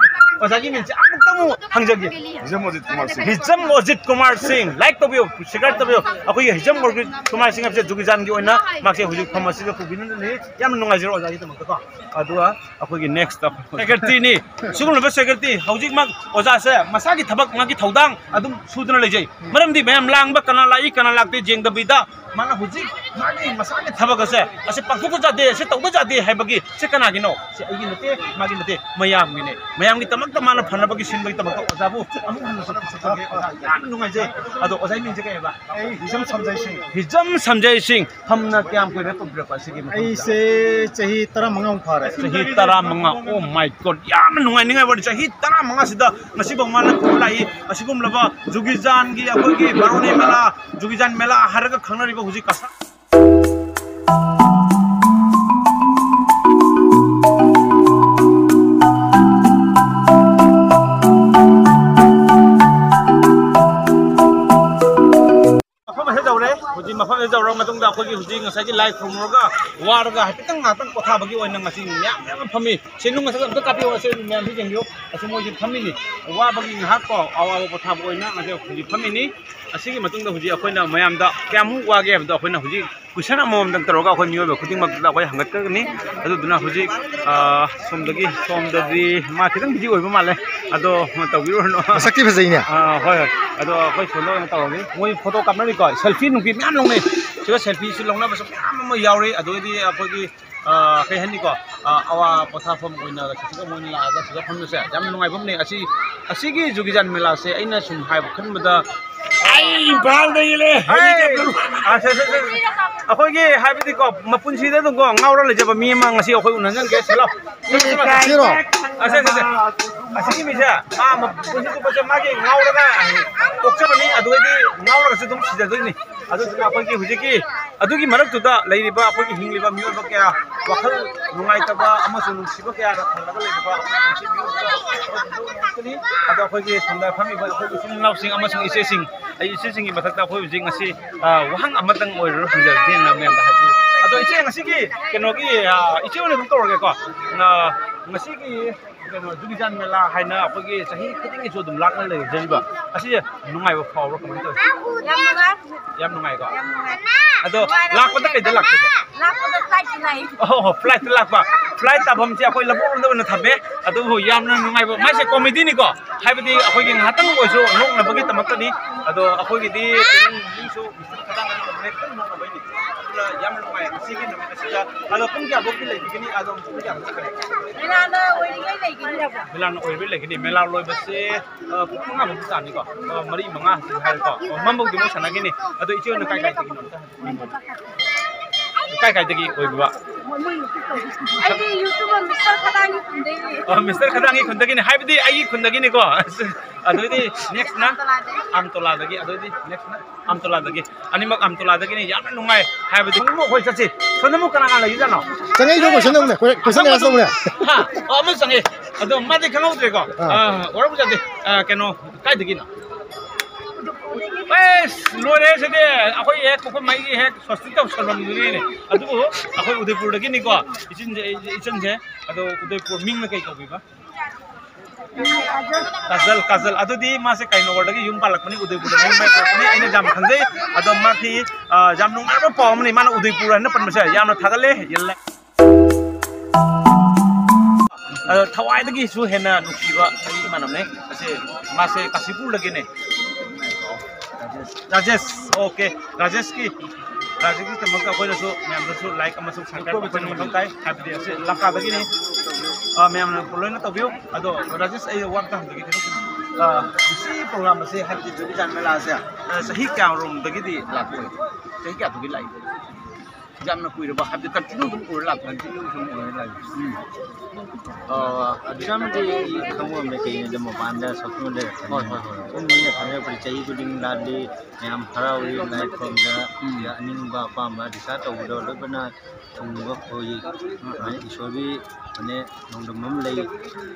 ꯑꯣꯖꯥꯒꯤ ꯃꯤꯡꯁꯦ ꯑꯃꯨꯛꯇꯪ ꯑꯃꯨꯛ ꯍꯪꯖꯒꯦ꯫ ꯍꯤꯖꯝ ꯑꯣꯖꯤꯠ ꯀꯨꯃꯥꯔ ꯁꯤꯡ꯫ ꯍꯤꯖꯝ ꯑꯣꯖꯤꯠ ꯀꯨꯃꯥꯔ ꯁꯤꯡ, like ꯇꯧꯕꯤꯌꯨ, share ꯇꯧꯕꯤꯌꯨ꯫ ꯑꯩꯈꯣꯏꯒꯤ ꯍꯤꯖꯝ ꯑꯣꯖꯤꯠ ꯀꯨꯃꯥꯔ ꯁꯤꯡ ꯍꯥꯏꯕꯁꯦ ꯖꯨꯒꯤꯖꯥꯟꯒꯤ ꯑꯣꯏꯅ ꯃꯍꯥꯛꯁꯦ ꯍꯧꯖꯤꯛ ꯐꯝ ꯑꯁꯤꯗ ꯄꯨꯕꯤꯗꯨꯅ ꯂꯩ꯫ ꯌꯥꯝꯅ ꯅꯨꯡꯉꯥꯏꯖꯔꯦ ꯑꯣꯖꯥꯒꯤꯗꯃꯛꯇꯀꯣ꯫ ꯑꯗꯨꯒ ꯑꯩꯈꯣꯏꯒꯤ next secretaryꯅꯤ꯫ ꯁꯤꯒꯨꯝꯂꯕ secretary ꯍꯧꯖꯤꯛꯃꯛ ꯑꯣꯖꯥꯁꯦ ꯃꯁꯥꯒꯤ ꯊꯕꯛ, ꯃꯥꯒꯤ ꯊꯧꯗꯥꯡ ꯑꯗꯨꯝ ꯁꯨꯗꯨꯅ ꯂꯩꯖꯩ꯫ ꯃꯔꯝꯗꯤ ꯃꯌꯥꯝ ꯂꯥꯡꯕ, ꯀꯅꯥ ꯂꯥꯛꯏ, ꯀꯅꯥ ꯂꯥꯛꯇꯦ ꯌꯦꯡꯗꯕꯤꯗ ꯃꯥꯅ ꯍꯧꯖꯤꯛ ꯃꯥꯒꯤ ꯃꯁꯥꯒꯤ ꯊꯕꯛ ꯑꯁꯦ, ꯑꯁꯤ ꯄꯥꯡꯊꯣꯛꯄ ꯌꯥꯗꯦ, ꯑꯁꯤ ꯇꯧꯕ ꯌꯥꯗꯦ ꯍꯥꯏꯕꯒꯤ ꯁꯤ ꯀꯅꯥꯒꯤꯅꯣ? ꯁꯤ ꯑꯩꯒꯤ ꯅꯠꯇꯦ, ꯃꯥꯒꯤ ꯅꯠꯇꯦ, ꯃꯌꯥꯝꯒꯤꯅꯦ꯫ ꯃꯌꯥꯝꯒꯤꯗꯃꯛꯇ ꯃꯥꯅ ꯐꯅꯕꯒꯤ ꯁꯤꯟꯕꯒꯤꯗꯃꯛꯇ ꯑꯣꯖꯥꯕꯨ ꯑꯃꯨꯛ ꯍꯟꯅꯁꯨ ꯊꯥꯒꯠꯆꯔꯤ꯫ ꯑꯣꯖꯥ, ꯌꯥꯝꯅ ꯅꯨꯡꯉꯥꯏꯖꯩ꯫ ꯑꯗꯣ ꯑꯣꯖꯥꯒꯤ ꯃꯤꯡꯁꯦ ꯀꯩ ꯍꯥꯏꯕ? ꯑꯩ ꯍꯤꯖꯝ ꯁꯝꯖꯩ ꯁꯤꯡ꯫ ꯍꯤꯖꯝ ꯁꯝꯖꯩ ꯁꯤꯡ꯫ ꯐꯝꯅ ꯀꯌꯥꯝ ꯀꯨꯏꯔꯦ ꯇꯧꯕꯤꯔꯛꯄ ꯑꯁꯤꯒꯤ ꯃꯇꯥꯡꯗ? ꯑꯩꯁꯦ ꯆꯍꯤ ꯇꯔꯥꯃꯉꯥꯃꯨꯛ ꯐꯥꯔꯦ꯫ ꯆꯍꯤ ꯇꯔꯥꯃꯉꯥ꯫ Oh my God, ꯌꯥꯝꯅ ꯅꯨꯡꯉꯥꯏꯅꯤꯡꯉꯥꯏ ꯋꯥꯔꯤ꯫ ꯆꯍꯤ ꯇꯔꯥꯃꯉꯥꯁꯤꯗ ꯉꯁꯤꯐꯥꯎ ꯃꯥꯅ ꯂꯥꯛꯏ꯫ ꯑꯁꯤꯒꯨꯝꯂꯕ ꯖꯨꯒꯤꯖꯥꯟꯒꯤ ꯑꯩꯈꯣꯏꯒꯤ ꯕꯥꯔꯣꯅꯤ ꯃꯦꯂꯥ, ꯖꯨꯒꯤꯖꯥꯟ ꯃꯦꯂꯥ ꯍꯥꯏꯔꯒ ꯈꯪꯅꯔꯤꯕ ꯍꯧꯖꯤꯛ ꯀꯁꯥ ꯇꯧꯔ ꯃꯇꯨꯡꯗ ꯑꯩꯈꯣꯏꯒꯤ ꯍꯧꯖꯤꯛ ꯉꯁꯥꯏꯒꯤ ꯂꯥꯏ ꯈꯨꯔꯨꯝꯃꯨꯔꯒ ꯋꯥꯔꯒ ꯍꯥꯏꯐꯦꯠꯇꯪ ꯉꯥꯏꯍꯥꯛꯇꯪ ꯄꯣꯊꯥꯕꯒꯤ ꯑꯣꯏꯅ ꯉꯁꯤ ꯃꯌꯥꯝ ꯃꯌꯥꯝ ꯑꯃ ꯐꯝꯃꯤ꯫ ꯁꯦ, ꯅꯨꯡ ꯃꯊꯛꯇ ꯑꯝꯇ ꯀꯥꯞꯄꯤꯌꯣ꯫ ꯑꯁꯤ ꯃꯌꯥꯝꯁꯤ ꯌꯦꯡꯕꯤꯌꯨ꯫ ꯑꯁꯤ ꯃꯣꯏꯁꯤ ꯐꯝꯃꯤꯅꯤ꯫ ꯋꯥꯕꯒꯤ ꯉꯥꯏꯍꯥꯛ ꯀꯣ, ꯑꯋꯥꯕ ꯄꯣꯊꯥꯕ ꯑꯣꯏꯅ ꯉꯁꯤ ꯍꯧꯖꯤꯛ ꯐꯝꯃꯤꯅꯤ꯫ ꯑꯁꯤꯒꯤ ꯃꯇꯨꯡꯗ ꯍꯧꯖꯤꯛ ꯑꯩꯈꯣꯏꯅ ꯃꯌꯥꯝꯗ ꯀꯌꯥꯃꯨꯛ ꯋꯥꯒꯦ ꯍꯥꯏꯕꯗꯣ ꯑꯩꯈꯣꯏꯅ ꯍꯧꯖꯤꯛ ꯀꯣꯏꯁꯟ ꯑꯃꯃꯝꯗꯪ ꯇꯧꯔꯒ ꯑꯩꯈꯣꯏ ꯃꯤꯑꯣꯏꯕ ꯈꯨꯗꯤꯡꯃꯛꯇ ꯑꯩꯈꯣꯏ ꯍꯪꯒꯠꯀꯅꯤ꯫ ꯑꯗꯨꯗꯨꯅ ꯍꯧꯖꯤꯛ, ꯑ, ꯁꯣꯝꯗꯒꯤ, ꯁꯣꯝꯗꯗꯤ ꯃꯥ ꯈꯤꯇꯪ ꯕꯤꯖꯤ ꯑꯣꯏꯕ ꯃꯥꯜꯂꯦ꯫ ꯑꯗꯣ ꯇꯧꯕꯤꯔꯨꯔꯅꯨ꯫ ꯃꯁꯛꯇꯤ ꯐꯖꯩꯅꯦ꯫ ꯑ, ꯍꯣꯏ, ꯍꯣꯏ꯫ ꯑꯗꯣ ꯑꯩꯈꯣꯏ ꯁꯣꯝꯗ ꯑꯣꯏꯅ ꯇꯧꯔꯒꯦ꯫ ꯃꯣꯏ ꯐꯣꯇꯣ ꯀꯥꯞꯅꯔꯤꯀꯣ, ꯁꯦꯜꯐꯤ ꯅꯨꯡꯐꯤ ꯃꯌꯥꯝ ꯂꯧꯅꯩ꯫ ꯁꯤꯗ ꯁꯦꯜꯐꯤꯁꯨ ꯂꯧꯅꯕꯁꯨ ꯃꯌꯥꯝ ꯑꯃ ꯌꯥꯎꯔꯤ꯫ ꯑꯗꯨꯗꯩꯗꯤ ꯑꯩꯈꯣꯏꯒꯤ, ꯑ, ꯀꯩ ꯍꯥꯏꯅꯤꯀꯣ, ꯑ, ꯑꯋꯥ ꯄꯣꯊꯥꯐꯝ ꯑꯣꯏꯅ ꯁꯤꯗ ꯃꯣꯏꯅ ꯂꯥꯛꯑꯒ ꯁꯤꯗ ꯐꯝꯕꯁꯦ ꯌꯥꯝ ꯅꯨꯡꯉꯥꯏꯕ ꯑꯃꯅꯦ꯫ ꯑꯁꯤ, ꯑꯁꯤꯒꯤ ꯖꯨꯒꯤꯖꯥꯟ ꯃꯦꯂꯥꯁꯦ ꯑꯩꯅ ꯁꯨꯝ ꯍꯥꯏꯕ ꯈꯟꯕꯗ ꯑꯩ ꯏꯝꯐꯥꯜꯗꯒꯤ ꯂꯩ꯫ ꯑꯩ, ꯑ, ꯁꯦ, ꯁꯦ, ꯁꯦ, ꯁꯦ꯫ ꯑꯩꯈꯣꯏꯒꯤ ꯍꯥꯏꯕꯗꯤꯀꯣ, ꯃꯄꯨꯟꯁꯤꯗ ꯑꯗꯨꯝꯀꯣ ꯉꯥꯎꯔ ꯂꯩꯖꯕ ꯃꯤ ꯑꯃ ꯉꯁꯤ ꯑꯩꯈꯣꯏ ꯎꯅꯍꯟꯖꯟꯒꯦ꯫ ꯁꯦ, ꯂꯥꯎ꯫ ꯁꯤꯔꯣ? ꯑ, ꯁꯦ, ꯁꯦ, ꯁꯦ꯫ ꯑꯁꯤꯒꯤ ꯃꯤꯁꯦ ꯃꯥ ꯃꯄꯨꯟꯁꯤ ꯆꯨꯞꯄꯁꯦ ꯃꯥꯒꯤ ꯉꯥꯎꯔꯒ ꯄꯣꯛꯆꯕꯅꯤ, ꯑꯗꯨꯗꯩꯗꯤ ꯉꯥꯎꯔꯒꯁꯨ ꯑꯗꯨꯝ ꯁꯤꯖꯗꯣꯏꯅꯤ꯫ ꯑꯗꯨꯗꯨꯅ ꯑꯩꯈꯣꯏꯒꯤ ꯍꯧꯖꯤꯛꯀꯤ ꯑꯗꯨꯒꯤ ꯃꯔꯛꯇꯨꯗ ꯂꯩꯔꯤꯕ ꯑꯩꯈꯣꯏꯒꯤ ꯍꯤꯡꯂꯤꯕ ꯃꯤꯑꯣꯏꯕ ꯀꯌꯥ, ꯋꯥꯈꯜ ꯅꯨꯡꯉꯥꯏꯇꯕ ꯑꯃꯁꯨꯡ ꯅꯨꯡꯁꯤꯕ ꯀꯌꯥꯗ ꯊꯜꯂꯒ ꯂꯩꯔꯤꯕ ꯑꯩꯈꯣꯏꯒꯤ ꯅꯨꯡꯁꯤ ꯃꯤꯑꯣꯏꯕ ꯀꯌꯥ ꯑꯗꯣ ꯑꯩꯈꯣꯏꯒꯤ ꯁꯣꯝꯗ ꯐꯝꯃꯤꯕ ꯑꯩꯈꯣꯏꯒꯤ ꯏꯆꯤꯜ ꯏꯅꯥꯎꯁꯤꯡ ꯑꯃꯁꯨꯡ ꯏꯆꯦꯁꯤꯡ, ꯑꯩ ꯏꯆꯦꯁꯤꯡꯒꯤ ꯃꯊꯛꯇ ꯑꯩꯈꯣꯏ ꯍꯧꯖꯤꯛ ꯉꯁꯤ, ꯑ, ꯋꯥꯍꯪ ꯑꯃꯇꯪ ꯑꯣꯏꯔꯁꯨ ꯍꯪꯖꯔꯛꯀꯦꯅ ꯃꯌꯥꯝꯗ ꯍꯥꯏꯖꯔꯤ꯫ ꯑꯗꯣ ꯏꯆꯦ, ꯉꯁꯤꯒꯤ ꯀꯩꯅꯣꯒꯤ, ꯑ, ꯏꯆꯦ ꯑꯣꯏꯅ ꯑꯗꯨꯝ ꯇꯧꯔꯒꯦꯀꯣ꯫ ꯑ, ꯉꯁꯤꯒꯤ ꯀꯩꯅꯣ, ꯖꯨꯒꯤꯖꯥꯟ ꯃꯦꯂꯥ ꯍꯥꯏꯅ ꯑꯩꯈꯣꯏꯒꯤ ꯆꯍꯤ ꯈꯨꯗꯤꯡꯒꯤꯁꯨ ꯑꯗꯨꯝ ꯂꯥꯛꯅ ꯂꯩꯖꯔꯤꯕ, ꯑꯁꯤꯁꯦ ꯅꯨꯡꯉꯥꯏꯕ ꯐꯥꯎꯕ꯭ꯔꯥ, ꯀꯃꯥꯏꯅ ꯇꯧꯋꯤ? ꯌꯥꯝ ꯅꯨꯡꯉꯥꯏ꯫ ꯌꯥꯝ ꯅꯨꯡꯉꯥꯏꯀꯣ? ꯌꯥꯝ ꯅꯨꯡꯉꯥꯏ꯫ ꯑꯗꯣ ꯅꯨꯡꯉꯥꯏꯔꯦ꯫ ꯂꯥꯛꯄꯗ ꯀꯩꯗ ꯂꯥꯛꯀꯦ? ꯂꯥꯛꯄꯗ flight ꯇ ꯂꯥꯛꯏ꯫ ꯑꯣ, flight ꯇ ꯂꯥꯛꯄ꯫ Flight ꯇꯥꯐꯝꯁꯦ ꯑꯩꯈꯣꯏ ꯂꯕꯨꯛ ꯂꯣꯝꯗ ꯑꯣꯏꯅ ꯊꯝꯃꯦ꯫ ꯑꯗꯨꯕꯨ ꯌꯥꯝꯅ ꯅꯨꯡꯉꯥꯏꯕ, ꯃꯥꯏꯁꯦ comedy ꯅꯤꯀꯣ, ꯍꯥꯏꯕꯗꯤ ꯑꯩꯈꯣꯏꯒꯤ ꯉꯥꯏꯍꯥꯛꯇꯪ ꯑꯣꯏꯔꯁꯨ ꯅꯣꯛꯅꯕꯒꯤꯗꯃꯛꯇꯅꯤ꯫ ꯑꯗꯣ ꯑꯩꯈꯣꯏꯒꯤꯗꯤ ꯃꯤꯁꯨ ꯈꯗꯥꯡ ꯑꯅꯤ ꯊꯝꯃꯦ, ꯄꯨꯟꯅ ꯅꯣꯛꯅꯕꯩꯅꯤ꯫ ꯑꯗꯨꯅ ꯌꯥꯝꯅ ꯅꯨꯡꯉꯥꯏ ꯉꯁꯤꯒꯤ ꯅꯨꯃꯤꯠ ꯑꯁꯤꯗ꯫ ꯑꯗꯣ ꯄꯨꯡ ꯀꯌꯥꯐꯧꯗꯤ ꯂꯩꯕꯤꯒꯅꯤ? ꯑꯗꯣ ꯄꯨꯡ ꯀꯌꯥꯐꯧ ꯆꯠꯀꯅꯤ? ꯃꯦꯂꯥꯅ ꯑꯣꯏꯔꯤꯉꯩ ꯂꯩꯒꯅꯤꯔꯕ? ꯃꯦꯂꯥꯅ ꯑꯣꯏꯕꯩ ꯂꯩꯒꯅꯤ꯫ ꯃꯦꯂꯥ ꯂꯣꯏꯕꯁꯦ, ꯑ, ꯄꯨꯡ ꯃꯉꯥꯐꯧꯗꯤ ꯇꯥꯅꯤꯀꯣ꯫ ꯑ, ꯃꯔꯤ, ꯃꯉꯥ ꯍꯥꯏꯔꯦꯀꯣ꯫ ꯑꯣ, ꯃꯝꯕꯧꯗꯤ ꯃꯣꯏ ꯁꯥꯟꯅꯈꯤꯅꯤ꯫ ꯑꯗꯣ ꯏꯆꯦ ꯍꯣꯏꯅ ꯀꯥꯏ ꯀꯥꯏꯗꯒꯤꯅꯣ ꯑꯝꯇ ꯍꯥꯏꯕꯤꯌꯨ꯫ ꯀꯥꯏ ꯀꯥꯏꯗꯒꯤ ꯑꯣꯏꯕ? ꯑꯩꯗꯤ YouTuber ꯃꯤꯁꯇꯔ ꯈꯗꯥꯡꯒꯤ ꯈꯨꯟꯗꯒꯤꯅꯦ꯫ ꯑ, ꯃꯤꯁꯇꯔ ꯈꯗꯥꯡꯒꯤ ꯈꯨꯟꯗꯒꯤꯅꯤ ꯍꯥꯏꯕꯗꯤ ꯑꯩꯒꯤ ꯈꯨꯟꯗꯒꯤꯅꯤꯀꯣ꯫ ꯑꯗꯨꯗꯤ next ꯅ ꯑꯝꯇꯣꯂꯥꯗꯒꯤ꯫ ꯑꯝꯇꯣꯂꯥꯗꯒꯤ꯫ ꯑꯗꯨꯗꯤ next ꯅ ꯑꯝꯇꯣꯂꯥꯗꯒꯤ꯫ ꯑꯅꯤꯃꯛ ꯑꯝꯇꯣꯂꯥꯗꯒꯤꯅꯤ꯫ ꯌꯥꯝꯅ ꯅꯨꯡꯉꯥꯏ꯫ ꯍꯥꯏꯕꯗꯤ ꯑꯃꯨꯛ ꯑꯩꯈꯣꯏ ꯆꯠꯁꯤ꯫ ꯁꯣꯝꯗ ꯑꯃꯨꯛ ꯀꯅꯥ ꯀꯅꯥ ꯂꯩꯔꯤꯖꯥꯠꯅꯣ? ꯆꯪꯉꯛꯏꯗꯣ question ꯍꯪꯕꯅꯦ꯫ Question ask ꯇꯧꯕꯅꯦ꯫ ꯍꯥ? ꯑꯣ, ꯑꯃ ꯆꯪꯉꯛꯑꯦ꯫ ꯑꯗꯣ ꯃꯥꯗꯤ ꯈꯪꯍꯧꯗ꯭ꯔꯦꯀꯣ꯫ ꯑꯥ꯫ ꯑꯥ, ꯋꯥꯔꯧꯕꯤꯖꯗꯦ꯫ ꯑꯥ, ꯀꯩꯅꯣ, ꯀꯥꯏꯗꯒꯤꯅꯣ? ꯑꯦꯁ, ꯂꯣꯏꯔꯦ ꯁꯤꯗꯤ꯫ ꯑꯩꯈꯣꯏ ꯍꯦꯛ ꯄꯣꯛꯐꯝ ꯃꯩꯒꯤ ꯍꯦꯛ ꯁ꯭ꯋꯥꯁꯇꯤ ꯇꯧꯁꯜꯂꯝꯗꯣꯏꯅꯤꯅꯦ꯫ ꯑꯗꯨꯕꯨ ꯑꯩꯈꯣꯏ ꯎꯗꯩꯄꯨꯔꯗꯒꯤꯅꯤꯀꯣ, ꯏꯆꯤꯟꯁꯦ, ꯏꯆꯟꯁꯦ꯫ ꯑꯗꯣ ꯎꯗꯩꯄꯨꯔ ꯃꯤꯡꯅ ꯀꯩ ꯀꯧꯕꯤꯕ? ꯀꯥꯖꯜ, ꯀꯥꯖꯜ꯫ ꯑꯗꯨꯗꯤ ꯃꯥꯁꯦ ꯀꯩꯅꯣꯗꯒꯤ ꯌꯨꯝ ꯄꯥꯜꯂꯛꯄꯅꯤ, ꯎꯗꯩꯄꯨꯔꯗ ꯌꯨꯝ ꯄꯥꯜꯂꯛꯄꯅꯤ, ꯑꯩꯅ ꯌꯥꯝ ꯈꯪꯖꯩ꯫ ꯑꯗꯣ ꯃꯥꯒꯤ, ꯑ, ꯌꯥꯝ ꯅꯨꯡꯉꯥꯏꯕ ꯄꯥꯎ ꯑꯃꯅꯤ, ꯃꯥꯅ ꯎꯗꯩꯄꯨꯔ ꯍꯥꯏꯅ ꯄꯟꯕꯁꯦ ꯌꯥꯝꯅ ꯊꯥꯒꯠꯂꯦ꯫ ꯑꯗꯣ ꯊꯋꯥꯏꯗꯒꯤꯁꯨ ꯍꯦꯟꯅ ꯅꯨꯡꯁꯤꯕ ꯑꯩꯒꯤ ꯏꯃꯥꯟꯅꯕꯅꯦ꯫ ꯑꯁꯦ ꯃꯥꯁꯦ ꯀꯥꯁꯤꯄꯨꯔꯗꯒꯤꯅꯦ꯫ ꯔꯥꯖꯦꯁ, ꯑꯣꯀꯦ꯫ ꯔꯥꯖꯦꯁꯀꯤ, ꯔꯥꯖꯦꯁꯀꯤꯗꯃꯛꯇ ꯑꯩꯈꯣꯏꯅꯁꯨ ꯃꯌꯥꯝꯗꯁꯨ like ꯑꯃꯁꯨꯡ subscribe ꯑꯩꯈꯣꯏꯅ ꯃꯊꯧ ꯇꯥꯏ, ꯍꯥꯏꯕꯗꯤ ꯑꯁꯤ ꯂꯪꯀꯥꯗꯒꯤꯅꯤ꯫ ꯑ, ꯃꯌꯥꯝꯅ ꯂꯣꯏꯅ ꯇꯧꯕꯤꯌꯨ꯫ ꯑꯗꯣ ꯔꯥꯖꯦꯁ, ꯑꯩ ꯋꯥ ꯑꯝꯇ ꯍꯪꯖꯒꯦ꯫ ꯑ, ꯁꯤ program ꯑꯁꯦ, ꯍꯥꯏꯕꯗꯤ ꯖꯨꯕꯤ ꯆꯥꯟꯗ ꯃꯦꯂꯥꯁꯦ, ꯑ, ꯆꯍꯤ ꯀꯌꯥꯔꯣꯝꯗꯒꯤꯗꯤ ꯂꯥꯛꯄ? ꯆꯍꯤ ꯀꯌꯥꯗꯒꯤ ꯂꯥꯛꯏ? ꯌꯥꯝꯅ ꯀꯨꯏꯔꯕ, ꯍꯥꯏꯕꯗꯤ continue ꯑꯗꯨꯝ ꯎꯔ ꯂꯥꯛꯄ, continue ꯑꯗꯨꯝ ꯎꯔ ꯂꯥꯛꯏ꯫ ꯎꯝ꯫ ꯑ, ꯑꯗꯨꯛꯀꯤ ꯃꯇꯤꯛ ꯈꯪꯕ ꯉꯝꯃꯦ, ꯀꯩꯒꯤꯅꯣꯗ ꯃꯄꯥꯟꯗ ꯁꯛꯇꯨꯅ ꯂꯩꯔꯛꯄꯅꯤꯅ꯫ ꯍꯣꯏ, ꯍꯣꯏ, ꯍꯣꯏ꯫ ꯑꯗꯨꯝ ꯃꯤꯅ ꯈꯪꯅꯔꯛꯄꯗꯤ ꯆꯍꯤ ꯈꯨꯗꯤꯡ ꯂꯥꯠꯂꯤ, ꯃꯌꯥꯝ ꯍꯔꯥꯎꯏ, ꯂꯥꯏ ꯈꯨꯔꯨꯝꯗ ꯎꯝ꯫ ꯑꯅꯤꯡꯕ ꯑꯄꯥꯝꯕ desire ꯇꯧꯕꯗꯣ ꯂꯣꯏꯅ ꯊꯨꯡꯕ ꯐꯥꯎꯏ꯫ ꯎꯝ꯫ ꯑꯗꯨꯃꯥꯏꯅ ꯏꯁꯣꯔꯒꯤ, ꯃꯅꯦ, ꯅꯣꯡꯗꯝ ꯑꯃ ꯂꯩ,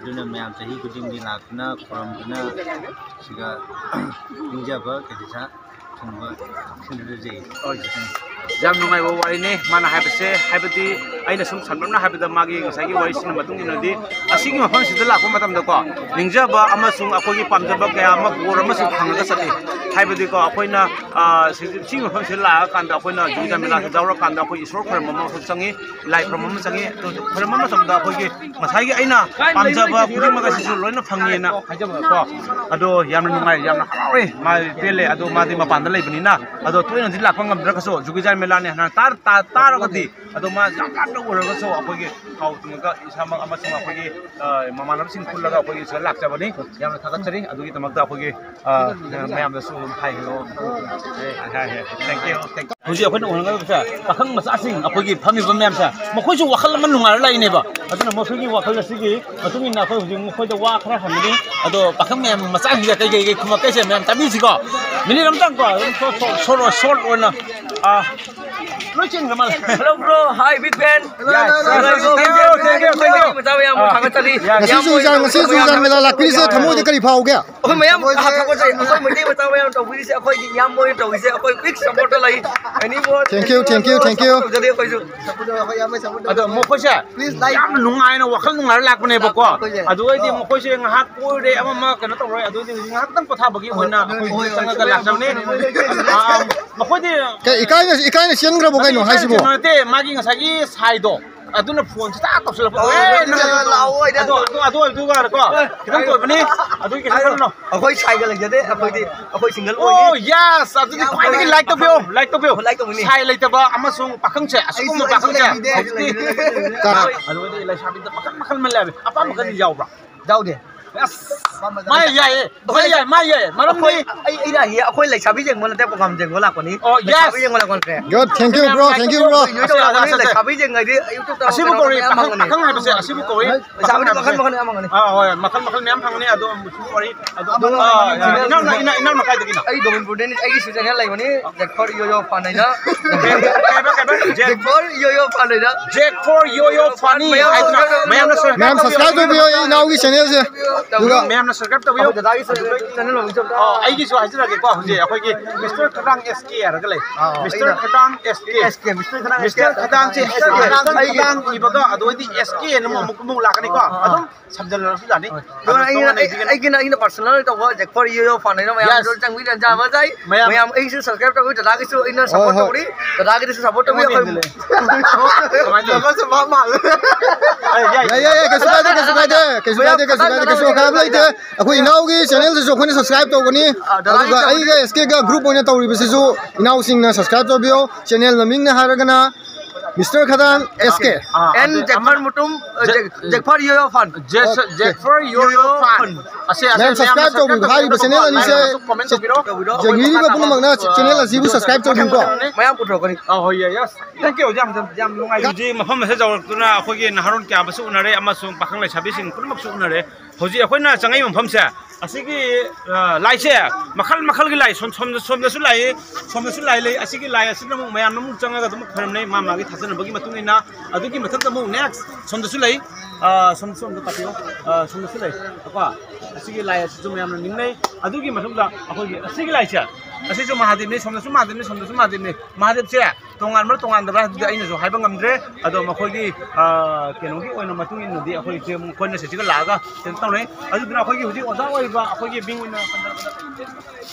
ꯑꯗꯨꯅ ꯃꯌꯥꯝ ꯆꯍꯤ ꯈꯨꯗꯤꯡꯒꯤ ꯂꯥꯛꯇꯨꯅ ꯈꯨꯔꯨꯝꯗꯨꯅ ꯁꯤꯒ ꯅꯤꯡꯖꯕ ꯀꯩꯗꯤꯁꯥ ꯊꯨꯡꯕ ꯁꯤꯟꯗꯨꯅ ꯂꯩ꯫ ꯍꯣꯏ꯫ ꯌꯥꯝ ꯅꯨꯡꯉꯥꯏꯕ ꯋꯥꯔꯤꯅꯤ ꯃꯥꯅ ꯍꯥꯏꯕꯁꯦ, ꯍꯥꯏꯕꯗꯤ ꯑꯩꯅ ꯁꯨꯝ ꯁꯝꯂꯞꯅ ꯍꯥꯏꯕꯗ ꯃꯥꯒꯤ ꯉꯁꯥꯏꯒꯤ ꯋꯥꯔꯤꯁꯤꯅ ꯃꯇꯨꯡ ꯏꯟꯅꯗꯤ ꯑꯁꯤꯒꯤ ꯃꯐꯝꯁꯤꯗ ꯂꯥꯛꯄ ꯃꯇꯝꯗꯀꯣ, ꯅꯤꯡꯖꯕ ꯑꯃꯁꯨꯡ ꯑꯩꯈꯣꯏꯒꯤ ꯄꯥꯝꯖꯕ ꯀꯌꯥ ꯑꯃ ꯕꯣꯔ ꯑꯃꯁꯨ ꯐꯪꯉꯒ ꯆꯠꯂꯤ꯫ ꯍꯥꯏꯕꯗꯤꯀꯣ, ꯑꯩꯈꯣꯏꯅ, ꯑ, ꯁꯤ-, ꯁꯤꯒꯤ ꯃꯐꯝꯁꯤꯗ ꯂꯥꯛꯑꯀꯥꯟꯗ ꯑꯩꯈꯣꯏꯅ ꯖꯨꯕꯤ ꯆꯥꯟꯗ ꯃꯦꯂꯥꯁꯤ ꯌꯥꯎꯔꯀꯥꯟꯗ ꯑꯩꯈꯣꯏ ꯏꯁꯣꯔ ꯈꯣꯏꯔꯝꯕ ꯑꯃꯁꯨ ꯆꯪꯉꯤ, ꯂꯥꯏ ꯈꯨꯔꯨꯝꯕ ꯑꯃ ꯆꯪꯉꯤ꯫ ꯑꯗꯨ ꯈꯨꯔꯨꯝꯕ ꯃꯇꯝꯗ ꯑꯩꯈꯣꯏꯒꯤ ꯉꯁꯥꯏꯒꯤ ꯑꯩꯅ ꯄꯥꯝꯖꯕ ꯈꯨꯗꯤꯡꯃꯛ ꯑꯁꯤꯁꯨ ꯂꯣꯏꯅ ꯐꯪꯉꯦꯅ ꯍꯥꯏꯖꯕꯀꯣ꯫ ꯑꯗꯣ ꯌꯥꯝꯅ ꯅꯨꯡꯉꯥꯏ, ꯌꯥꯝꯅ ꯍꯔꯥꯎꯋꯦ꯫ ꯃꯥ ꯄꯦꯜꯂꯦ꯫ ꯑꯗꯣ ꯃꯥꯗꯤ ꯃꯄꯥꯟꯗ ꯂꯩꯕꯅꯤꯅ, ꯑꯗꯣ ꯇꯣꯏꯅꯗꯤ ꯂꯥꯛꯄ ꯉꯝꯗ꯭ꯔꯒꯁꯨ ꯖꯨꯕꯤ ꯆꯥꯟꯗ ꯃꯦꯂꯥꯅꯦ ꯍꯥꯏꯅ ꯇꯥ-, ꯇꯥ-, ꯇꯥꯔꯒꯗꯤ, ꯑꯗꯣ ꯃꯥ ꯌꯥꯝ ꯂꯥꯞꯅ ꯎꯔꯒꯁꯨ ꯑꯩꯈꯣꯏꯒꯤ ꯊꯥꯎ ꯇꯤꯡꯉꯒ ꯏꯁꯥꯃꯛ ꯑꯃꯁꯨꯡ ꯑꯩꯈꯣꯏꯒꯤ, ꯑ, ꯃꯃꯥꯟꯅꯕꯁꯤꯡ ꯄꯨꯜꯂꯒ ꯑꯩꯈꯣꯏꯒꯤ ꯁꯤꯗ ꯂꯥꯛꯆꯕꯅꯤ꯫ ꯌꯥꯝꯅ ꯊꯥꯒꯠꯆꯔꯤ꯫ ꯑꯗꯨꯒꯤꯗꯃꯛꯇ ꯑꯩꯈꯣꯏꯒꯤ, ꯑ, ꯃꯌꯥꯝꯗꯁꯨ ꯑꯗꯨꯝ ꯍꯥꯏ hello. Hi, hi, hi. Thank you, thank you꯫ ꯍꯧꯖꯤꯛ ꯑꯩꯈꯣꯏꯅ ꯎꯅꯒꯗꯕꯁꯦ ꯄꯥꯈꯪ ꯃꯆꯥꯁꯤꯡ, ꯑꯩꯈꯣꯏꯒꯤ ꯐꯝꯃꯤꯕ ꯃꯌꯥꯝꯁꯦ, ꯃꯈꯣꯏꯁꯨ ꯋꯥꯈꯜ ꯑꯃ ꯅꯨꯡꯉꯥꯏꯔ ꯂꯥꯛꯏꯅꯦꯕ꯫ ꯑꯗꯨꯅ ꯃꯈꯣꯏꯒꯤ ꯋꯥꯈꯜ ꯑꯁꯤꯒꯤ ꯃꯇꯨꯡ ꯏꯟꯅ ꯑꯩꯈꯣꯏ ꯍꯧꯖꯤꯛ ꯃꯈꯣꯏꯗ ꯋꯥ ꯈꯔ ꯍꯪꯒꯅꯤ꯫ ꯑꯗꯣ ꯄꯥꯈꯪ ꯃꯌꯥꯝ ꯃꯆꯥꯁꯤꯡꯁꯦ ꯀꯩ ꯀꯩ ꯀꯩ ꯈꯨꯝꯃꯛꯀꯦꯁꯦ ꯃꯌꯥꯝ ꯇꯥꯕꯤꯁꯤꯀꯣ꯫ Minute ꯑꯃꯇꯪꯀꯣ, ꯑꯗꯨꯝ short, short, short, short ꯑꯣꯏꯅ, ꯑꯥ, ꯂꯣꯏ ꯆꯤꯟꯈ꯭ꯔ ꯃꯥꯜꯂꯦ꯫ Hello bro, hi big fan. Hello, hello, hello, hello. Thank you, thank you, thank you. ꯃꯆꯥ ꯃꯌꯥꯝ ꯊꯥꯒꯠꯆꯔꯤ꯫ ꯉꯁꯤ ꯆꯨꯔꯆꯥꯟ ꯉꯁꯤ ꯆꯨꯔꯆꯥꯟ ꯃꯦꯂꯥ ꯂꯥꯛꯄꯤꯔꯤꯁꯦ ꯊꯃꯣꯏꯗ ꯀꯔꯤ ꯐꯥꯎꯒꯦ? ꯑꯩꯈꯣꯏ ꯃꯌꯥꯝ ꯊꯥꯒꯠꯆꯔꯤ꯫ ꯑꯩꯈꯣꯏ ꯃꯩꯇꯩ ꯃꯆꯥ ꯃꯌꯥꯝ ꯇꯧꯕꯤꯔꯤꯁꯦ, ꯑꯩꯈꯣꯏꯒꯤ ꯏꯌꯥꯝꯕ ꯍꯣꯏꯅ ꯇꯧꯔꯤꯁꯦ ꯑꯩꯈꯣꯏ big supportꯇ ꯂꯩ꯫ Any more? Thank you, thank you, thank you. ꯇꯧꯖꯔꯤ ꯑꯩꯈꯣꯏꯁꯨ꯫ ꯑꯗꯣ ꯃꯈꯣꯏꯁꯦ ꯌꯥꯝ ꯅꯨꯡꯉꯥꯏꯅ ꯋꯥꯈꯜ ꯅꯨꯡꯉꯥꯏꯔ ꯂꯥꯛꯄꯅꯦꯕꯀꯣ꯫ ꯑꯗꯨ ꯑꯣꯏꯗꯤ ꯃꯈꯣꯏꯁꯦ ꯉꯥꯏꯍꯥꯛ ꯀꯣꯏꯔꯦ ꯑꯃ ꯑꯃ ꯀꯩꯅꯣ ꯇꯧꯔꯣꯏ꯫ ꯑꯗꯨ ꯑꯣꯏꯗꯤ ꯍꯧꯖꯤꯛ ꯉꯥꯏꯍꯥꯛꯇꯪ ꯄꯣꯊꯥꯕꯒꯤ ꯑꯣꯏꯅ ꯑꯩꯈꯣꯏ ꯆꯪꯉꯒ ꯂꯥꯛꯆꯕꯅꯦ꯫ ꯑꯥ, ꯃꯈꯣꯏꯗꯤ ꯀꯩ ꯏꯀꯥꯏꯅ ꯏꯀꯥꯏꯅ ꯆꯦꯟꯈ꯭ꯔꯕꯣ ꯀꯩꯅꯣ ꯍꯥꯏꯁꯤꯕꯣ? ꯀꯩꯅꯣ ꯅꯠꯇꯦ, ꯃꯥꯒꯤ ꯉꯁꯥꯏꯒꯤ ꯁꯥꯏꯗꯣ ꯑꯗꯨꯅ ꯐꯣꯟꯁꯦ ꯇꯥꯛ ꯇꯧꯁꯜꯂꯛꯄ꯫ "ꯑꯦ, ꯅꯪ ꯑꯗꯨ, ꯑꯗꯨ, ꯑꯗꯨ ꯑꯣꯏꯕꯗꯨꯒ ꯀꯣ ꯈꯤꯇꯪ ꯇꯣꯏꯕꯅꯤ꯫ ꯑꯗꯨꯒꯤ ꯀꯩꯁꯨ ꯈꯜꯂꯨꯅꯨ꯫ ꯑꯩꯈꯣꯏ ꯁꯥꯏꯒ ꯂꯩꯖꯗꯦ ꯑꯩꯈꯣꯏꯗꯤ꯫ ꯑꯩꯈꯣꯏ single ꯑꯣꯏꯅꯤ꯫ ꯑꯣ, yes, ꯑꯗꯨꯗꯤ ꯈ꯭ꯋꯥꯏꯗꯒꯤ like ꯇꯧꯕꯤꯌꯨ, like ꯇꯧꯕꯤꯌꯨ꯫ Like ꯇꯧꯕꯅꯤ꯫ ꯁꯥꯏ ꯂꯩꯇꯕ ꯑꯃꯁꯨꯡ ꯄꯥꯈꯪꯁꯦ, ꯑꯁꯤꯒꯨꯝꯕ ꯑꯩꯁꯨ ꯄꯥꯈꯪꯁꯦ ꯂꯩꯕꯤꯗꯦ, ꯑꯩꯁꯨ ꯍꯧꯖꯤꯛꯇꯤ ꯂꯩꯕꯤꯗꯦ꯫ ꯑꯗꯨꯗꯤ ꯂꯩꯁꯥꯕꯤꯗ ꯃꯈꯜ ꯃꯈꯜ ꯃꯜꯂꯦ ꯍꯥꯏꯕ꯫ ꯑꯄꯥꯝꯕ ꯈꯜꯂꯤ ꯌꯥꯎꯕ꯭ꯔꯥ? ꯌꯥꯎꯗꯦ꯫ ꯑꯁ, ꯃꯥ ꯌꯥꯏꯌꯦ, ꯃꯥ ꯌꯥꯏ, ꯃꯥ ꯌꯥꯏ, ꯃꯔꯝꯗꯤ ꯑꯩꯈꯣꯏ ꯑꯩ ꯑꯩꯅ ꯍꯥꯏꯌꯦ, ꯑꯩꯈꯣꯏ ꯂꯩꯁꯥꯕꯤ ꯌꯦꯡꯕ ꯅꯠꯇꯦ, program ꯌꯦꯡꯕ ꯂꯥꯛꯄꯅꯤ꯫ ꯑꯣ, yes. ꯂꯩꯁꯥꯕꯤ ꯌꯦꯡꯕ ꯂꯥꯛꯄ ꯅꯠꯇ꯭ꯔꯦ꯫ Good, thank you bro, thank you bro. Enjoy ꯇꯧꯔꯛꯑꯕꯅꯤ꯫ ꯂꯩꯁꯥꯕꯤ ꯌꯦꯡꯉꯗꯤ YouTube-ꯇ ꯑꯁꯤꯕꯨ ꯀꯩꯅꯣ ꯀꯧꯏ ꯃꯌꯥꯝ ꯄꯥꯈꯪ, ꯐꯪꯒꯅꯤ꯫ ꯄꯥꯈꯪ ꯍꯥꯏꯕꯁꯦ ꯑꯁꯤꯕꯨ ꯀꯧꯏ꯫ ꯂꯩꯁꯥꯕꯤꯗꯤ ꯃꯈꯜ ꯃꯈꯜ ꯃꯌꯥꯝ ꯐꯪꯒꯅꯤ꯫ ꯑꯥ, ꯍꯣꯏ, ꯃꯈꯜ ꯃꯈꯜ ꯃꯌꯥꯝ ꯐꯪꯒꯅꯤ꯫ ꯑꯗꯣ ꯑꯃꯨꯛꯁꯨ ꯋꯥꯔꯤ, ꯑꯗꯣ, ꯑꯥ, ꯏꯅꯥꯎꯅ, ꯏꯅꯥꯎ, ꯏꯅꯥꯎꯅ ꯀꯥꯏꯗꯒꯤꯅꯣ? ꯑꯩ ꯗꯣꯃꯤꯟꯄꯨꯔꯗꯩꯅꯤ꯫ ꯑꯩꯒꯤꯁꯨ channel ꯂꯩꯕꯅꯤ, Jack for Yoyo Fun ꯍꯥꯏꯅ꯫ ꯀꯩ ꯍꯥꯏꯕ, ꯀꯩ ꯍꯥꯏꯕ? Jack, Jack for Yoyo Fun ꯍꯥꯏꯅ꯫ Jack for Yoyo Funny ꯃꯌꯥꯝ ꯍꯥꯏꯗꯅ subscribe ꯃꯌꯥꯝꯅ ꯃꯌꯥꯝ subscribe ꯇꯧꯕꯤꯌꯣ ꯑꯩ ꯏꯅꯥꯎꯒꯤ channelꯁꯦ꯫ ꯑꯗꯨꯒ ꯃꯌꯥꯝꯅ subscribe ꯇꯧꯕꯤꯌꯨ꯫ ꯑꯩꯈꯣꯏ ꯗꯗꯥꯒꯤꯁꯨ channel ꯑꯃ ꯂꯩꯖꯕꯗꯣ꯫ ꯑꯣ, ꯑꯩꯒꯤꯁꯨ ꯍꯥꯏꯖꯔꯛꯑꯒꯦꯀꯣ꯫ ꯍꯧꯖꯤꯛ ꯑꯩꯈꯣꯏꯒꯤ Mister ꯈꯗꯥꯡ S K ꯍꯥꯏꯔꯒ ꯂꯩ꯫ ꯑꯥ, Mister ꯑꯩꯅ ꯈꯗꯥꯡ S K꯫ S K, Mister ꯈꯗꯥꯡ Mister S K꯫ ꯈꯗꯥꯡꯁꯦ, ꯑꯩꯒꯤ Mister ꯈꯗꯥꯡ ꯏꯕꯒ ꯑꯗꯨ ꯑꯣꯏꯗꯤ S K ꯑꯅ ꯑꯃꯨꯛ, ꯑꯃꯨꯛ ꯂꯥꯛꯀꯅꯤꯀꯣ꯫ ꯑꯗꯨꯝ ꯁꯝꯖꯜꯂꯁꯨ ꯌꯥꯅꯤ꯫ ꯑꯗꯣ ꯑꯩꯅ, ꯑꯩ, ꯑꯩꯒꯤꯅ, ꯑꯩꯅ personal ꯇꯧꯕ Jack for Yoyo Fun ꯍꯥꯏꯅ ꯃꯌꯥꯝ Yes. ꯆꯪꯕꯤꯔ ꯆꯥꯕ ꯆꯥꯏ꯫ ꯃꯌꯥꯝ ꯃꯌꯥꯝ ꯑꯩꯁꯨ subscribe ꯇꯧꯕꯤꯌꯨ, ꯗꯗꯥꯒꯤꯁꯨ ꯑꯩꯅ ꯍꯣꯏ, support ꯍꯣꯏ꯫ ꯇꯧꯕꯅꯤ꯫ ꯗꯗꯥꯒꯤꯗꯁꯨ support ꯇꯧꯕꯤꯌꯨ꯫ ꯑꯩꯈꯣꯏ ꯀꯃꯥꯏꯅ ꯇꯧꯅꯤ? ꯃꯥ ꯃꯥꯜꯂꯦ꯫ ꯑꯦ, ꯌꯥꯏ, ꯌꯥꯏ ꯌꯥꯏ ꯌꯥꯏ, ꯀꯩꯁꯨ ꯀꯥꯏꯗꯦ, ꯀꯩꯁꯨ ꯀꯥꯏꯗꯦ, ꯀꯩꯁꯨ ꯀꯥꯏꯗꯦ, ꯀꯩꯁꯨ ꯀꯥꯏꯗꯦ, ꯀꯩꯁꯨ ꯑꯀꯥꯏꯕ ꯂꯩꯇꯦ꯫ ꯑꯩꯈꯣꯏ ꯏꯅꯥꯎꯒꯤ channelꯗꯁꯨ ꯑꯩꯈꯣꯏꯅ subscribe ꯇꯧꯒꯅꯤ꯫ ꯑꯗꯨꯒ ꯑꯩꯒ S Kꯒ group ꯑꯣꯏꯅ ꯇꯧꯔꯤꯕꯁꯤꯁꯨ ꯏꯅꯥꯎꯁꯤꯡꯅ subscribe ꯇꯧꯕꯤꯌꯣ꯫ Channelꯅ ꯃꯤꯡꯅ ꯍꯥꯏꯔꯒꯅ Mister ꯈꯗꯥꯡ S K꯫ Ah, And ꯑꯗꯩ Jack for ꯑꯃꯅ ꯃꯇꯨꯝ, uh, Jack, Jack for Yoyo Fun꯫ Jack, Jack for Yoyo Fun꯫ ꯑꯁꯦ, ꯑꯁꯦ, ꯃꯌꯥꯝ subscribe ꯇꯧꯕꯤꯌꯨ꯫ ꯍꯥꯏꯔꯤꯕ channel ꯑꯅꯤꯁꯦ Comment ꯇꯧꯕꯤꯔꯣ꯫ ꯌꯦꯡꯕꯤꯔꯤꯕ ꯄꯨꯝꯅꯃꯛꯅ channel ꯑꯁꯤꯕꯨ subscribe ꯇꯧꯕꯤꯌꯨꯀꯣ꯫ ꯃꯌꯥꯝ ꯄꯨꯊꯣꯔꯛꯀꯅꯤ꯫ ꯑꯥ, ꯍꯣꯏ, ꯌꯥꯏ, yes꯫ Thank you, ꯌꯥꯝ, ꯌꯥꯝ, ꯌꯥꯝ ꯅꯨꯡꯉꯥꯏ꯫ ꯍꯧꯖꯤꯛ ꯃꯐꯝ ꯑꯁꯤꯗ ꯌꯧꯔꯛꯇꯨꯅ ꯑꯩꯈꯣꯏꯒꯤ ꯅꯍꯥꯔꯣꯜ ꯀꯌꯥ ꯑꯃꯁꯨ ꯎꯅꯔꯦ ꯑꯃꯁꯨꯡ ꯄꯥꯈꯪ ꯂꯩꯁꯥꯕꯤꯁꯤꯡ ꯄꯨꯝꯅꯃꯛꯁꯨ ꯎꯅꯔꯦ꯫ ꯍꯧꯖꯤꯛ ꯑꯩꯈꯣꯏꯅ ꯆꯪꯉꯛꯏꯕ ꯃꯐꯝꯁꯦ, ꯑꯁꯤꯒꯤ, ꯑ, ꯂꯥꯏꯁꯦ ꯃꯈꯜ ꯃꯈꯜꯒꯤ ꯂꯥꯏ, ꯁꯣꯝ-, ꯁꯣꯝꯗ, ꯁꯣꯝꯗꯁꯨ ꯂꯥꯏ, ꯁꯣꯝꯗꯁꯨ ꯂꯥꯏ ꯂꯩ꯫ ꯑꯁꯤꯒꯤ ꯂꯥꯏ ꯑꯁꯤꯗ ꯑꯃꯨꯛ ꯃꯌꯥꯝꯅ ꯑꯃꯨꯛ ꯆꯪꯉꯒ ꯑꯗꯨꯝ ꯈꯣꯏꯔꯝꯅꯩ, ꯃꯥ ꯃꯥꯒꯤ ꯊꯥꯖꯅꯕꯒꯤ ꯃꯇꯨꯡ ꯏꯟꯅ꯫ ꯑꯗꯨꯒꯤ ꯃꯊꯛꯇ ꯑꯃꯨꯛ next ꯁꯣꯝꯗꯁꯨ ꯂꯩ, ꯑ, ꯁꯣꯝ-, ꯁꯣꯝꯗ ꯇꯥꯛꯄꯤꯌꯣ, ꯑ, ꯁꯣꯝꯗꯁꯨ ꯂꯩ꯫ ꯀꯣ, ꯑꯁꯤꯒꯤ ꯂꯥꯏ ꯑꯁꯤꯁꯨ ꯃꯌꯥꯝꯅ ꯅꯤꯡꯅꯩ꯫ ꯑꯗꯨꯒꯤ ꯃꯊꯛꯇ ꯑꯩꯈꯣꯏꯒꯤ ꯑꯁꯤꯒꯤ ꯂꯥꯏꯁꯦ, ꯑꯁꯤꯁꯨ ꯃꯍꯥꯗꯦꯕꯅꯤ, ꯁꯣꯝꯗꯁꯨ ꯃꯍꯥꯗꯦꯕꯅꯤ, ꯁꯣꯝꯗꯁꯨ ꯃꯍꯥꯗꯦꯕꯅꯤ꯫ ꯃꯍꯥꯗꯦꯕꯁꯦ ꯇꯣꯉꯥꯟꯕ꯭ꯔꯥ ꯇꯣꯉꯥꯟꯗꯕ꯭ꯔꯥ ꯍꯥꯏꯕꯗꯨꯗꯤ ꯑꯩꯅꯁꯨ ꯍꯥꯏꯕ ꯉꯝꯗ꯭ꯔꯦ꯫ ꯑꯗꯣ ꯃꯈꯣꯏꯒꯤ, ꯑ, ꯀꯩꯅꯣꯒꯤ ꯑꯣꯏꯅ ꯃꯇꯨꯡ ꯏꯟꯅꯗꯤ ꯑꯩꯈꯣꯏꯁꯦ ꯑꯃꯨꯛ ꯑꯩꯈꯣꯏꯅ ꯁꯤꯁꯤꯒ ꯂꯥꯛꯑꯒ ꯀꯩꯅꯣ ꯇꯧꯅꯩ꯫ ꯑꯗꯨꯗꯨꯅ ꯑꯩꯈꯣꯏꯒꯤ ꯍꯧꯖꯤꯛ ꯑꯣꯖꯥ ꯑꯣꯏꯔꯤꯕ ꯑꯩꯈꯣꯏꯒꯤ ꯃꯤꯡ ꯑꯣꯏꯅ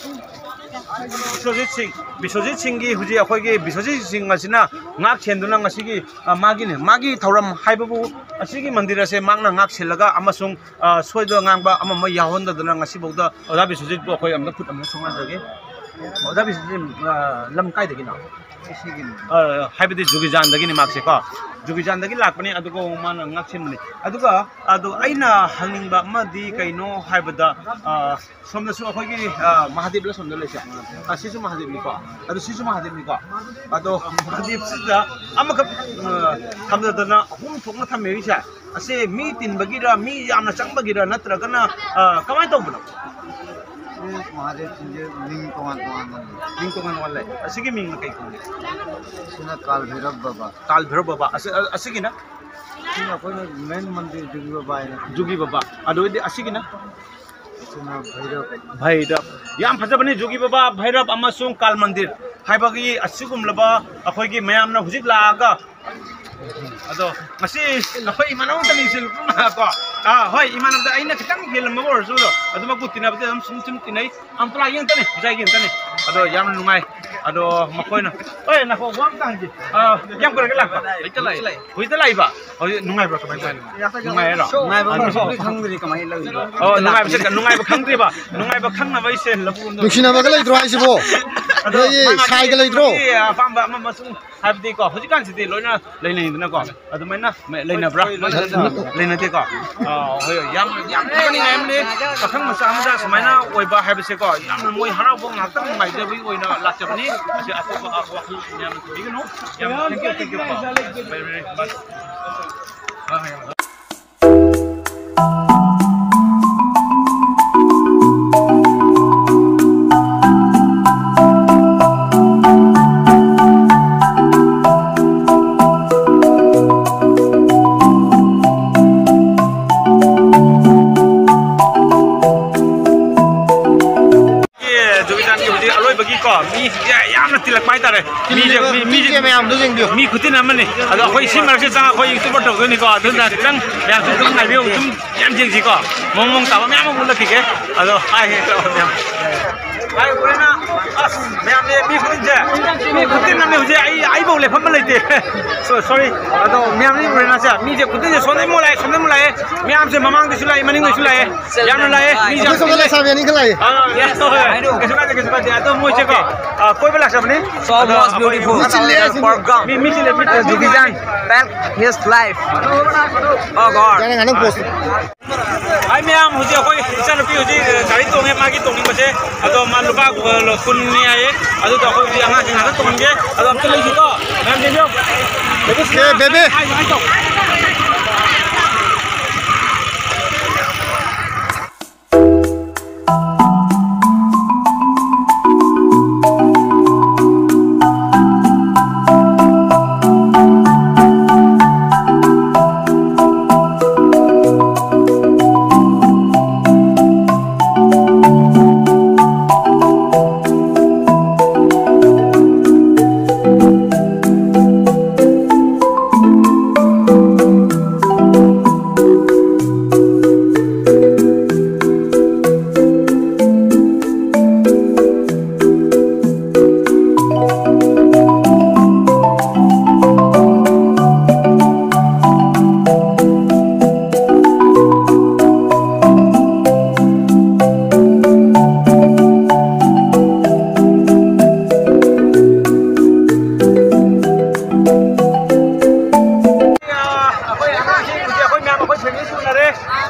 ꯕꯤꯁ꯭ꯋꯖꯤꯠ ꯁꯤꯡ, ꯕꯤꯁ꯭ꯋꯖꯤꯠ ꯁꯤꯡꯒꯤ ꯍꯧꯖꯤꯛ ꯑꯩꯈꯣꯏꯒꯤ ꯕꯤꯁ꯭ꯋꯖꯤꯠ ꯁꯤꯡ ꯑꯁꯤꯅ ꯉꯥꯛ ꯁꯦꯟꯗꯨꯅ ꯉꯁꯤꯒꯤ, ꯑ, ꯃꯥꯒꯤꯅꯦ, ꯃꯥꯒꯤ ꯊꯧꯔꯝ ꯍꯥꯏꯕꯕꯨ ꯑꯁꯤꯒꯤ ꯃꯟꯗꯤꯔ ꯑꯁꯦ ꯃꯍꯥꯛꯅ ꯉꯥꯛ ꯁꯦꯜꯂꯒ ꯑꯃꯁꯨꯡ, ꯑ, ꯁꯣꯏꯕ ꯉꯥꯡꯕ ꯑꯃ ꯑꯃ ꯌꯥꯎꯍꯟꯗꯗꯅ ꯉꯁꯤꯐꯥꯎꯗ ꯑꯣꯖꯥ ꯕꯤꯁ꯭ꯋꯖꯤꯠꯄꯨ ꯑꯩꯈꯣꯏ ꯑꯝꯇ ꯈꯨꯠ ꯑꯃ ꯁꯣꯛꯅꯖꯒꯦ꯫ ꯑꯣꯖꯥ ꯕꯤꯁ꯭ꯋꯖꯤꯠ, ꯑ, ꯂꯝ ꯀꯥꯏꯗꯒꯤꯅꯣ? ꯑ, ꯍꯥꯏꯕꯗꯤ ꯖꯨꯒꯤꯖꯥꯟꯗꯒꯤꯅꯤ ꯃꯍꯥꯛꯁꯦ ꯀꯣ, ꯖꯨꯒꯤꯖꯥꯟꯗꯒꯤ ꯂꯥꯛꯄꯅꯤ꯫ ꯑꯗꯨꯒ ꯃꯥꯅ ꯉꯥꯛ ꯁꯦꯟꯕꯅꯤ꯫ ꯑꯗꯨꯒ ꯑꯗꯣ ꯑꯩꯅ ꯍꯪꯅꯤꯡꯕ ꯑꯃꯗꯤ ꯀꯩꯅꯣ ꯍꯥꯏꯕꯗ, ꯑ, ꯁꯣꯝꯗꯁꯨ ꯑꯩꯈꯣꯏꯒꯤ, ꯑ, ꯃꯍꯥꯗꯦꯕꯂ ꯁꯣꯝꯗ ꯂꯩꯁꯦ? ꯑ, ꯁꯤꯁꯨ ꯃꯍꯥꯗꯦꯕꯅꯤꯀꯣ, ꯑꯗꯣ ꯁꯤꯁꯨ ꯃꯍꯥꯗꯦꯕꯅꯤꯀꯣ꯫ ꯑꯗꯣ ꯃꯍꯥꯗꯦꯕꯁꯤꯗ ꯑꯃꯈꯛ, ꯑ, ꯊꯝꯖꯗꯅ ꯑꯍꯨꯝ ꯊꯣꯛꯅ ꯊꯝꯃꯦꯔꯤꯁꯦ꯫ ꯑꯁꯤ ꯃꯤ ꯇꯤꯟꯕꯒꯤꯔ, ꯃꯤ ꯌꯥꯝꯅ ꯆꯪꯕꯒꯤꯔ, ꯅꯠꯇ꯭ꯔꯒꯅ, ꯑ, ꯀꯃꯥꯏꯅ ꯇꯧꯕꯅꯣ? ꯁꯤ ꯃꯍꯥꯗꯦꯕꯁꯤꯡꯁꯦ ꯃꯤꯡ ꯇꯣꯉꯥꯟ ꯇꯣꯉꯥꯟꯅ ꯂꯩ꯫ ꯃꯤꯡ ꯇꯣꯉꯥꯟ ꯇꯣꯉꯥꯟ ꯂꯩ꯫ ꯑꯁꯤꯒꯤ ꯃꯤꯡꯅ ꯀꯩ ꯀꯧꯒꯦ? ꯁꯤꯅ ꯀꯥꯜ ꯚꯩꯔꯕ ꯕꯕꯥ꯫ ꯀꯥꯜ ꯚꯩꯔꯕ ꯕꯕꯥ꯫ ꯑꯁꯤ-, ꯑ-, ꯑꯁꯤꯒꯤꯅ? ꯁꯤꯅ ꯑꯩꯈꯣꯏꯅ main ꯃꯟꯗꯤꯔ ꯖꯨꯒꯤ ꯕꯕꯥ ꯍꯥꯏꯅ꯫ ꯖꯨꯒꯤ ꯕꯕꯥ꯫ ꯑꯗꯨ ꯑꯣꯏꯔꯗꯤ ꯑꯁꯤꯒꯤꯅ? ꯁꯤꯅ ꯚꯩꯔꯕ꯫ ꯚꯩꯔꯕ꯫ ꯌꯥꯝ ꯐꯖꯕꯅꯤ, ꯖꯨꯒꯤ ꯕꯕꯥ, ꯚꯩꯔꯕ ꯑꯃꯁꯨꯡ ꯀꯥꯜ ꯃꯟꯗꯤꯔ ꯍꯥꯏꯕꯒꯤ ꯑꯁꯤꯒꯨꯝꯂꯕ ꯑꯩꯈꯣꯏꯒꯤ ꯃꯌꯥꯝꯅ ꯍꯧꯖꯤꯛ ꯂꯥꯛꯑꯒ ꯑꯗꯣ ꯉꯁꯤ ꯑꯩꯈꯣꯏ ꯏꯃꯥꯟꯅꯕ ꯑꯃꯇꯅꯤ ꯁꯤꯜꯂꯛꯄ ꯀꯣ꯫ ꯑꯥ, ꯍꯣꯏ, ꯏꯃꯥꯟꯅꯕꯗ ꯑꯩꯅ ꯈꯤꯇꯪ ꯍꯦꯜꯂꯝꯕ ꯑꯣꯏꯔꯁꯨ, ꯑꯗꯣ ꯑꯗꯨꯃꯛꯄꯨ ꯇꯤꯟꯅꯕꯗꯤ ꯑꯗꯨꯝ ꯁꯨꯝ ꯁꯨꯝ ꯇꯤꯟꯅꯩ꯫ ꯑꯝꯇ ꯂꯥꯛ ꯌꯦꯡꯇꯅꯤ, ꯉꯁꯥꯏꯒꯤ ꯌꯦꯡꯇꯅꯤ꯫ ꯑꯗꯣ ꯌꯥꯝꯅ ꯅꯨꯡꯉꯥꯏ꯫ ꯑꯗꯣ ꯃꯈꯣꯏꯅ, ꯍꯣꯏ, ꯅꯈꯣ ꯋꯥ ꯑꯝꯇ ꯍꯪꯒꯦ꯫ ꯑꯥ, ꯀꯌꯥꯝ ꯀꯨꯏꯔꯒꯦ ꯂꯥꯛꯄ? ꯍꯧꯖꯤꯛꯇ ꯂꯥꯛꯏ꯫ ꯍꯧꯖꯤꯛꯇ ꯂꯥꯛꯏꯕ? ꯍꯧꯖꯤꯛ ꯅꯨꯡꯉꯥꯏꯕ꯭ꯔꯥ? ꯀꯃꯥꯏꯅ ꯇꯧꯔꯤꯅꯣ? ꯅꯨꯡꯉꯥꯏꯔꯣ? ꯅꯨꯡꯉꯥꯏꯕ ꯑꯗꯣ ꯑꯃꯁꯨ ꯈꯪꯗ꯭ꯔꯤ ꯀꯃꯥꯏꯅ ꯂꯧꯔꯤꯅꯣ? ꯑꯣ, ꯅꯨꯡꯉꯥꯏꯕꯁꯦ, ꯅꯨꯡꯉꯥꯏꯕ ꯈꯪꯗ꯭ꯔꯤꯕ? ꯅꯨꯡꯉꯥꯏꯕ ꯈꯪꯅꯕ ꯑꯩꯁꯦ ꯂꯐꯨ ꯑꯃ ꯅꯨꯡꯁꯤꯅꯕꯒ ꯂꯩꯇ꯭ꯔꯣ ꯍꯥꯏꯁꯤꯕꯣ? ꯑꯗꯣ ꯅꯣꯏꯒꯤ ꯃꯥ ꯃꯥꯒꯤ ꯁꯥꯏꯒ ꯂꯩꯇ꯭ꯔꯣ? ꯃꯥꯒꯤ ꯑꯄꯥꯝꯕ ꯑꯃ ꯑꯃꯁꯨꯡ ꯍꯥꯏꯕꯗꯤꯀꯣ, ꯍꯧꯖꯤꯛꯀꯥꯟꯁꯤꯗꯤ ꯂꯣꯏꯅ ꯂꯩꯅꯩꯗꯅꯀꯣ, ꯑꯗꯨꯃꯥꯏꯅ ꯃ-, ꯂꯩꯅꯕ꯭ꯔꯥ? ꯂꯩꯅꯗꯦꯀꯣ? ꯑꯥ, ꯍꯣꯏ, ꯍꯣꯏ, ꯌꯥꯝ, ꯌꯥꯝ ꯊꯥꯒꯠꯅꯤꯡꯉꯥꯏ ꯑꯃꯅꯤ꯫ ꯄꯥꯈꯪ ꯃꯆꯥ ꯑꯃꯗ ꯁꯨꯃꯥꯏꯅ ꯑꯣꯏꯕ ꯍꯥꯏꯕꯁꯦꯀꯣ, ꯌꯥꯝꯅ ꯃꯣꯏ ꯍꯔꯥꯎꯕ ꯉꯥꯏꯍꯥꯛꯇꯪ ꯅꯨꯡꯉꯥꯏꯖꯕꯒꯤ ꯑꯣꯏꯅ ꯂꯥꯛꯆꯕꯅꯤ꯫ ꯑꯁꯤ ꯑꯇꯣꯞꯄ, ꯑ, ꯋꯥꯈꯜ ꯃꯌꯥꯝꯅ ꯊꯝꯕꯤꯒꯅꯨ꯫ ꯌꯥꯝ thank you, thank you ꯀꯣ꯫ Very, very much꯫ ꯀꯣ, ꯃꯤ ꯌꯥꯝꯅ ꯇꯤꯜꯂꯛꯄ ꯍꯥꯏꯇꯥꯔꯦ꯫ ꯃꯤꯁꯦ, ꯃꯤ, ꯃꯤꯁꯦ, ꯃꯤꯁꯦ ꯃꯌꯥꯝꯗꯣ ꯌꯦꯡꯕꯤꯌꯨ꯫ ꯃꯤ ꯈꯨꯇꯤꯟ ꯑꯃꯅꯤ꯫ ꯑꯗꯣ ꯑꯩꯈꯣꯏ ꯁꯤ ꯃꯔꯛꯁꯦ ꯆꯪꯉꯒ ꯑꯩꯈꯣꯏ YouTuber ꯇꯧꯗꯣꯏꯅꯤꯀꯣ꯫ ꯑꯗꯨꯅ ꯈꯤꯇꯪ ꯃꯌꯥꯝꯁꯨ ꯑꯗꯨꯝ ꯉꯥꯏꯕꯤꯌꯨ, ꯑꯗꯨꯝ ꯌꯥꯝ ꯌꯦꯡꯁꯤꯀꯣ꯫ ꯃꯑꯣꯡ ꯃꯑꯣꯡ ꯇꯥꯕ ꯃꯌꯥꯝ ꯑꯃ ꯎꯠꯂꯛꯈꯤꯒꯦ꯫ ꯑꯗꯣ ꯍꯥꯏ ꯍꯦꯛ ꯇꯧꯔꯣ ꯃꯌꯥꯝ꯫ ꯍꯥꯏ ꯎꯔꯦꯅ꯫ ꯑꯁ, ꯃꯌꯥꯝꯅꯦ, ꯃꯤ ꯈꯨꯇꯤꯟꯁꯦ꯫ ꯃꯤ ꯈꯨꯇꯤꯟ ꯑꯃꯅꯤ ꯍꯧꯖꯤꯛ꯫ ꯑꯩ, ꯑꯩꯐꯧ ꯂꯦꯞꯐꯝ ꯂꯩꯇꯦ꯫ So, sorry꯫ ꯑꯗꯣ ꯃꯌꯥꯝꯅꯤ ꯎꯔꯦꯅꯁꯦ꯫ ꯃꯤꯁꯦ ꯈꯨꯇꯤꯟꯁꯦ ꯁꯣꯝꯗꯩ ꯑꯃꯨꯛ ꯂꯥꯛꯑꯦ, ꯁꯣꯝꯗꯩ ꯑꯃꯨꯛ ꯂꯥꯛꯑꯦ꯫ ꯃꯌꯥꯝꯁꯦ ꯃꯃꯥꯡꯗꯁꯨ ꯂꯥꯛꯑꯦ, ꯃꯅꯤꯡꯗꯁꯨ ꯂꯥꯛꯑꯦ꯫ ꯌꯥꯝꯅ ꯂꯥꯛꯑꯦ꯫ ꯃꯤ ꯑꯩꯈꯣꯏ ꯁꯣꯝꯗ ꯂꯩꯁꯥꯕꯤ ꯑꯅꯤꯈꯛ ꯂꯥꯛꯑꯦ꯫ ꯑꯥ, ꯍꯣꯏ, ꯍꯣꯏ꯫ ꯀꯩꯁꯨ ꯀꯥꯏꯗꯦ, ꯀꯩꯁꯨ ꯀꯥꯏꯗꯦ꯫ ꯑꯗꯣ ꯃꯣꯏꯁꯦꯀꯣ, ꯑꯥ, ꯀꯣꯏꯕ ꯂꯥꯛꯆꯕꯅꯤ꯫ So ꯑꯗꯣ most ꯑꯩꯈꯣꯏ beautiful ꯃꯤ ꯆꯤꯜꯂꯦ, ꯁꯤꯜꯂꯦ, ꯁꯤꯜꯂꯦ꯫ ꯃꯤ, ꯃꯤ ꯆꯤꯜꯂꯦ, ꯃꯤ ꯆꯤꯜꯂꯦ꯫ Jackie Chan pack his life. Oh God. ꯌꯥꯔꯦ, ꯉꯥꯏꯍꯥꯛ post꯫ ꯑꯩ ꯃꯌꯥꯝ ꯍꯧꯖꯤꯛ ꯑꯩꯈꯣꯏ ꯏꯆꯥꯅꯨꯄꯤ ꯍꯧꯖꯤꯛ, ꯑ, ꯒꯥꯔꯤ ꯇꯣꯡꯉꯦ, ꯃꯥꯒꯤ ꯇꯣꯡꯅꯤꯡꯕꯁꯦ꯫ ꯑꯗꯣ ꯃꯥ ꯂꯨꯄꯥ, ꯑ, ꯀꯨꯟꯅꯤ ꯍꯥꯏꯌꯦ꯫ ꯑꯗꯨꯗꯣ ꯑꯩꯈꯣꯏ ꯍꯧꯖꯤꯛ ꯑꯉꯥꯡꯁꯤꯡ ꯉꯥꯛꯇ ꯇꯣꯡꯍꯟꯒꯦ꯫ ꯑꯗꯣ ꯑꯝꯇ ꯂꯩꯁꯤꯀꯣ꯫ ꯃꯌꯥꯝ ꯌꯦꯡꯕꯤꯌꯨ꯫ ꯕꯦꯕꯤ ꯁꯤꯅ ꯍꯥꯏ, ꯍꯥꯏ ꯇꯧ꯫ ꯑꯩꯈꯣꯏ ꯑꯉꯥꯡꯁꯤꯡ ꯍꯧꯖꯤꯛ ꯑꯩꯈꯣꯏ ꯃꯌꯥꯝ ꯑꯩꯈꯣꯏ family ꯁꯨꯅꯔꯦ꯫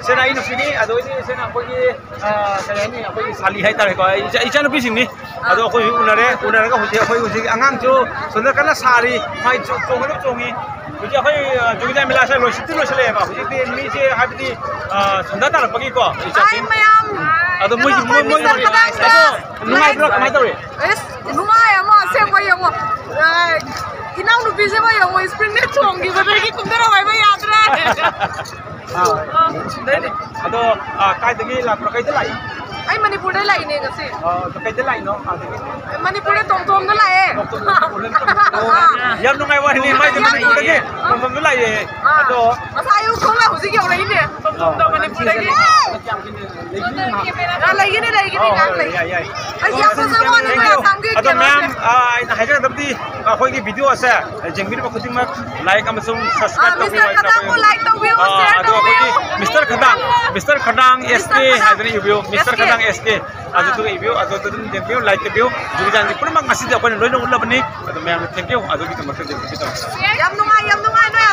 ꯁꯤꯅ ꯑꯩ ꯅꯨꯄꯤꯅꯤ, ꯑꯗꯩꯗꯤ ꯁꯤꯅ ꯑꯩꯈꯣꯏꯒꯤ, ꯑ, ꯀꯔꯤ ꯍꯥꯏꯅꯤ, ꯑꯩꯈꯣꯏꯒꯤ ꯁꯥꯂꯤ ꯍꯥꯏꯇꯥꯔꯦꯀꯣ, ꯑꯩ ꯏꯆꯥ-, ꯏꯆꯥꯅꯨꯄꯤꯁꯤꯡꯅꯤ꯫ ꯑꯗꯣ ꯑꯩꯈꯣꯏ ꯎꯅꯔꯦ, ꯎꯅꯔꯒ ꯍꯧꯖꯤꯛ ꯑꯩꯈꯣꯏ ꯍꯧꯖꯤꯛ ꯑꯉꯥꯡꯁꯨ ꯁꯣꯝꯗ ꯀꯟꯅ ꯁꯥꯔꯤ, ꯃꯥꯏ ꯆꯣ-, ꯆꯣꯡꯒꯗꯕ ꯆꯣꯡꯉꯤ꯫ ꯍꯧꯖꯤꯛ ꯑꯩꯈꯣꯏ, ꯑ, ꯖꯨꯒꯤꯗꯥ ꯃꯦꯂꯥꯁꯦ ꯂꯣꯏꯁꯤꯟꯗꯤ ꯂꯣꯏꯁꯤꯜꯂꯛꯑꯦꯕ꯫ ꯍꯧꯖꯤꯛꯇꯤ ꯃꯤꯁꯦ ꯍꯥꯏꯕꯗꯤ, ꯑ, ꯁꯟꯗꯥ ꯇꯥꯔꯛꯄꯒꯤꯀꯣ, ꯏꯆꯥꯁꯤꯡ꯫ ꯃꯌꯥꯝ ꯑꯗꯣ ꯃꯣꯏꯒꯤ, ꯀꯩꯅꯣ, ꯃꯣꯏ, ꯃꯣꯏ, ꯃꯤꯁꯇꯔ ꯈꯗꯥꯡꯗ ꯑꯗꯣ ꯅꯨꯡꯉꯥꯏꯕ꯭ꯔꯥ? ꯀꯃꯥꯏꯅ ꯇꯧꯔꯤ? ꯑꯁ, ꯈꯨꯅꯨꯡꯉꯥꯏ ꯑꯃ ꯑꯁꯦꯡꯕ ꯌꯦꯡꯉꯣ꯫ ꯑ, ꯏꯅꯥꯎꯅꯨꯄꯤꯁꯤꯃ ꯌꯦꯡꯉꯣ, spring ꯗ ꯆꯣꯡꯈꯤꯕꯗꯒꯤ ꯀꯨꯝꯊꯔꯛꯑꯣ ꯍꯥꯏꯕ ꯌꯥꯗ꯭ꯔꯦ꯫ ꯑꯥ꯫ ꯑ, ꯑꯗꯩꯗꯤ ꯑꯗꯣ, ꯑ, ꯀꯥꯏꯗꯒꯤ ꯂꯥꯛꯄ꯭ꯔꯣ? ꯀꯩꯗ ꯂꯥꯛꯏ? ꯑꯩ ꯃꯅꯤꯄꯨꯔꯗ ꯂꯥꯛꯏꯅꯦ ꯉꯁꯤ꯫ ꯑ, ꯀꯩꯗ ꯂꯥꯛꯏꯅꯣ? ꯑꯥꯗꯒꯤ? ꯃꯅꯤꯄꯨꯔꯗ ꯇꯣꯝ ꯇꯣꯝꯗ ꯂꯥꯛꯑꯦ꯫ ꯑꯣ, ꯌꯥꯝ ꯅꯨꯡꯉꯥꯏ ꯋꯥꯔꯤꯅꯤ, ꯃꯥꯏꯗꯤ ꯌꯥꯝ ꯃꯅꯤꯄꯨꯔꯗꯒꯤ ꯅꯨꯡꯉꯥꯏ꯫ ꯑꯥ꯫ ꯇꯣꯝ ꯇꯣꯝꯗ ꯂꯥꯛꯑꯦ꯫ ꯑꯥ꯫ ꯑꯗꯣ ꯉꯁꯥꯏ ꯑꯌꯨꯛ ꯊꯣꯛꯂꯛꯑ ꯍꯧꯖꯤꯛ ꯌꯧꯔꯛꯏꯅꯦ, ꯇꯣꯝ ꯇꯣꯝꯗ ꯑꯥ꯫ ꯃꯅꯤꯄꯨꯔꯗꯒꯤ꯫ ꯑꯥ, ꯂꯩꯒꯤꯅꯤ ꯉꯥꯏꯍꯥꯛ꯫ ꯑꯥ, ꯂꯩꯒꯤꯅꯤ, ꯂꯩꯒꯤꯅꯤ, ꯑꯣ, ꯉꯥꯏꯍꯥꯛ ꯂꯩꯒꯤꯅꯤ꯫ ꯌꯥꯏ, ꯌꯥꯏ꯫ ꯑꯩ ꯌꯥꯝ ꯐꯖꯕ ꯋꯥꯅꯤ, thank you꯫ ꯑꯁꯥꯝꯒꯤ ꯑꯗꯣ ꯀꯩꯅꯣꯁꯦ꯫ ꯃꯌꯥꯝ, ꯑꯥ, ꯑꯩꯅ ꯍꯥꯏꯖꯒꯗꯕꯗꯤ ꯑꯩꯈꯣꯏꯒꯤ video ꯑꯁꯦ ꯌꯦꯡꯕꯤꯔꯤꯕ ꯈꯨꯗꯤꯡꯃꯛ like ꯑꯃꯁꯨꯡ subscribe ꯑꯥ, ꯇꯧꯕꯤꯌꯨ, ꯃꯤꯁꯇꯔ ꯍꯥꯏꯅ ꯈꯗꯥꯡꯕꯨ ꯇꯧꯕꯤꯌꯨ꯫ Like ꯇꯧꯕꯤꯌꯨ, ꯑꯥ, share ꯑꯗꯣ ꯑꯩꯈꯣꯏꯒꯤ ꯇꯧꯕꯤꯌꯨ꯫ ꯃꯤꯁꯇꯔ ꯈꯗꯥꯡ, ꯃꯤꯁꯇꯔ ꯈꯗꯥꯡ ꯑꯦꯁ ꯀꯦ ꯃꯤꯁꯇꯔ ꯈꯗꯥꯡ꯫ ꯍꯥꯏꯗꯅ ꯏꯕꯤꯌꯨ, ꯃꯤꯁꯇꯔ ꯑꯦꯁ ꯀꯦ꯫ ꯈꯗꯥꯡ ꯑꯦꯁ ꯀꯦ꯫ ꯑꯗꯨꯗꯨꯒ ꯏꯕꯤꯌꯨ, ꯑꯗꯨꯗ ꯑꯗꯨꯝ ꯌꯦꯡꯕꯤꯌꯨ, like ꯇꯧꯕꯤꯌꯨ꯫ ꯖꯨꯒꯤ ꯖꯥꯟꯒꯤ ꯄꯨꯝꯅꯃꯛ ꯉꯁꯤꯗꯤ ꯑꯩꯈꯣꯏꯅ ꯂꯣꯏꯅ ꯎꯠꯂꯕꯅꯤ꯫ ꯑꯗꯣ ꯃꯌꯥꯝꯅ thank you, ꯑꯗꯨꯒꯤꯗꯃꯛꯇ ꯌꯦꯡꯕꯤꯒꯗꯕꯅꯤ꯫ ꯌꯥꯝ ꯅꯨꯡꯉꯥꯏ, ꯌꯥꯝ ꯅꯨꯡꯉꯥꯏ ꯅꯣꯏ꯫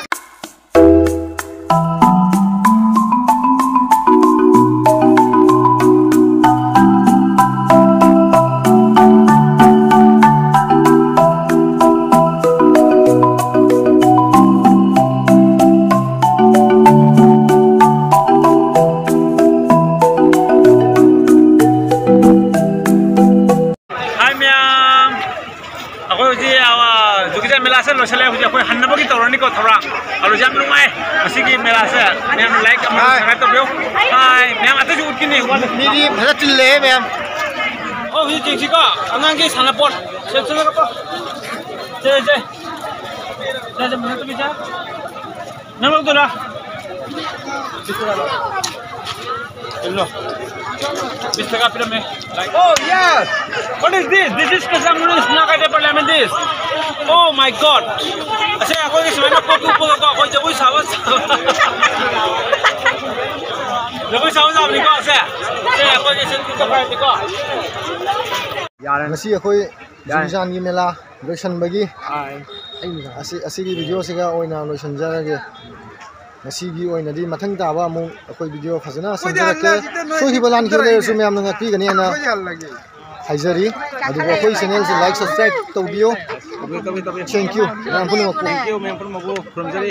Hi ꯃꯌꯥꯝ, ꯑꯩꯈꯣꯏ ꯍꯧꯖꯤꯛ, ꯑ, ꯖꯨꯒꯤꯖꯥ ꯃꯦꯂꯥꯁꯦ ꯂꯣꯏꯁꯤꯜꯂꯦ꯫ ꯍꯧꯖꯤꯛ ꯑꯩꯈꯣꯏ ꯍꯟꯅꯕꯒꯤ ꯇꯧꯔꯅꯤꯀꯣ ꯊꯧꯔꯥꯡ꯫ ꯑꯗꯣ ꯌꯥꯝ ꯅꯨꯡꯉꯥꯏ ꯉꯁꯤꯒꯤ ꯃꯦꯂꯥꯁꯦ꯫ ꯃꯌꯥꯝꯅ like ꯑꯃ ꯍꯥꯏ꯫ Subscribe ꯇꯧꯕꯤꯌꯨ꯫ ꯍꯥꯏ, ꯃꯌꯥꯝ ꯑꯇꯩꯁꯨ ꯎꯠꯈꯤꯅꯤ꯫ ꯃꯤꯗꯤ ꯐꯖ ꯆꯤꯜꯂꯦꯍꯦ ꯃꯌꯥꯝ꯫ ꯑꯣ, ꯍꯧꯖꯤꯛ ꯌꯦꯡꯁꯤꯀꯣ, ꯑꯉꯥꯡꯒꯤ ꯁꯥꯟꯅꯄꯣꯠ꯫ ꯁꯦ, ꯆꯠꯂꯒꯀꯣ꯫ ꯁꯦ, ꯁꯦ꯫ ꯁꯦ, ꯁꯦ, ꯃꯊꯛꯇ ꯄꯤꯁꯦ꯫ ꯅꯪ ꯂꯧꯗꯣꯏꯔꯥ? ꯏꯜꯂꯣ꯫ ꯕꯤꯁ ꯇꯀꯥ ꯄꯤꯔꯝꯃꯦ꯫ Oh, yes! What is this? This is Kachamlu snack at Parliament this. Oh my God! ꯑꯁꯦ, ꯑꯩꯈꯣꯏꯒꯤ ꯁꯨꯃꯥꯏꯅ ꯄꯣꯠ ꯎꯞꯄꯒꯀꯣ, ꯑꯩꯈꯣꯏ ꯖꯒꯣꯏ ꯁꯥꯕ, ꯖꯒꯣꯏ ꯁꯥꯕ ꯁꯥꯕꯅꯤꯀꯣ, ꯑꯁꯦ? ꯑꯁꯦ, ꯑꯩꯈꯣꯏꯒꯤ ꯁꯦ ꯇꯧꯈꯥꯏꯔꯗꯤꯀꯣ꯫ ꯌꯥꯔꯦ꯫ ꯉꯁꯤ ꯑꯩꯈꯣꯏ ꯌꯥꯔꯦ꯫ ꯖꯨꯒꯤꯖꯥꯟꯒꯤ ꯃꯦꯂꯥ ꯂꯣꯏꯁꯤꯟꯕꯒꯤ ꯑꯥꯏ꯫ ꯑꯁꯤ, ꯑꯁꯤꯒꯤ video ꯁꯤꯒ ꯑꯣꯏꯅ ꯂꯣꯏꯁꯤꯟꯖꯔꯒꯦ꯫ ꯉꯁꯤꯒꯤ ꯑꯣꯏꯅꯗꯤ ꯃꯊꯪ ꯇꯥꯕ ꯑꯃꯨꯛ ꯑꯩꯈꯣꯏ video ꯐꯖꯅ ꯁꯦꯝꯖꯔꯛꯀꯦ꯫ ꯁꯣꯏꯈꯤꯕ ꯂꯥꯟꯈꯤꯕ ꯂꯩꯔꯁꯨ ꯃꯌꯥꯝꯅ ꯉꯥꯛꯄꯤꯒꯅꯤ ꯍꯥꯏꯅ ꯍꯥꯏꯖꯔꯤ꯫ ꯑꯗꯨꯒ ꯑꯩꯈꯣꯏ channel ꯁꯦ like, subscribe ꯇꯧꯕꯤꯌꯨ꯫ ꯇꯧꯕꯤꯌꯨ, ꯇꯧꯕꯤꯌꯨ, ꯇꯧꯕꯤꯌꯨ꯫ Thank you ꯃꯌꯥꯝ ꯄꯨꯝꯅꯃꯛꯄꯨ꯫ Thank you ꯃꯌꯥꯝ ꯄꯨꯝꯅꯃꯛꯄꯨ꯫ ꯈꯨꯔꯨꯝꯖꯔꯤ꯫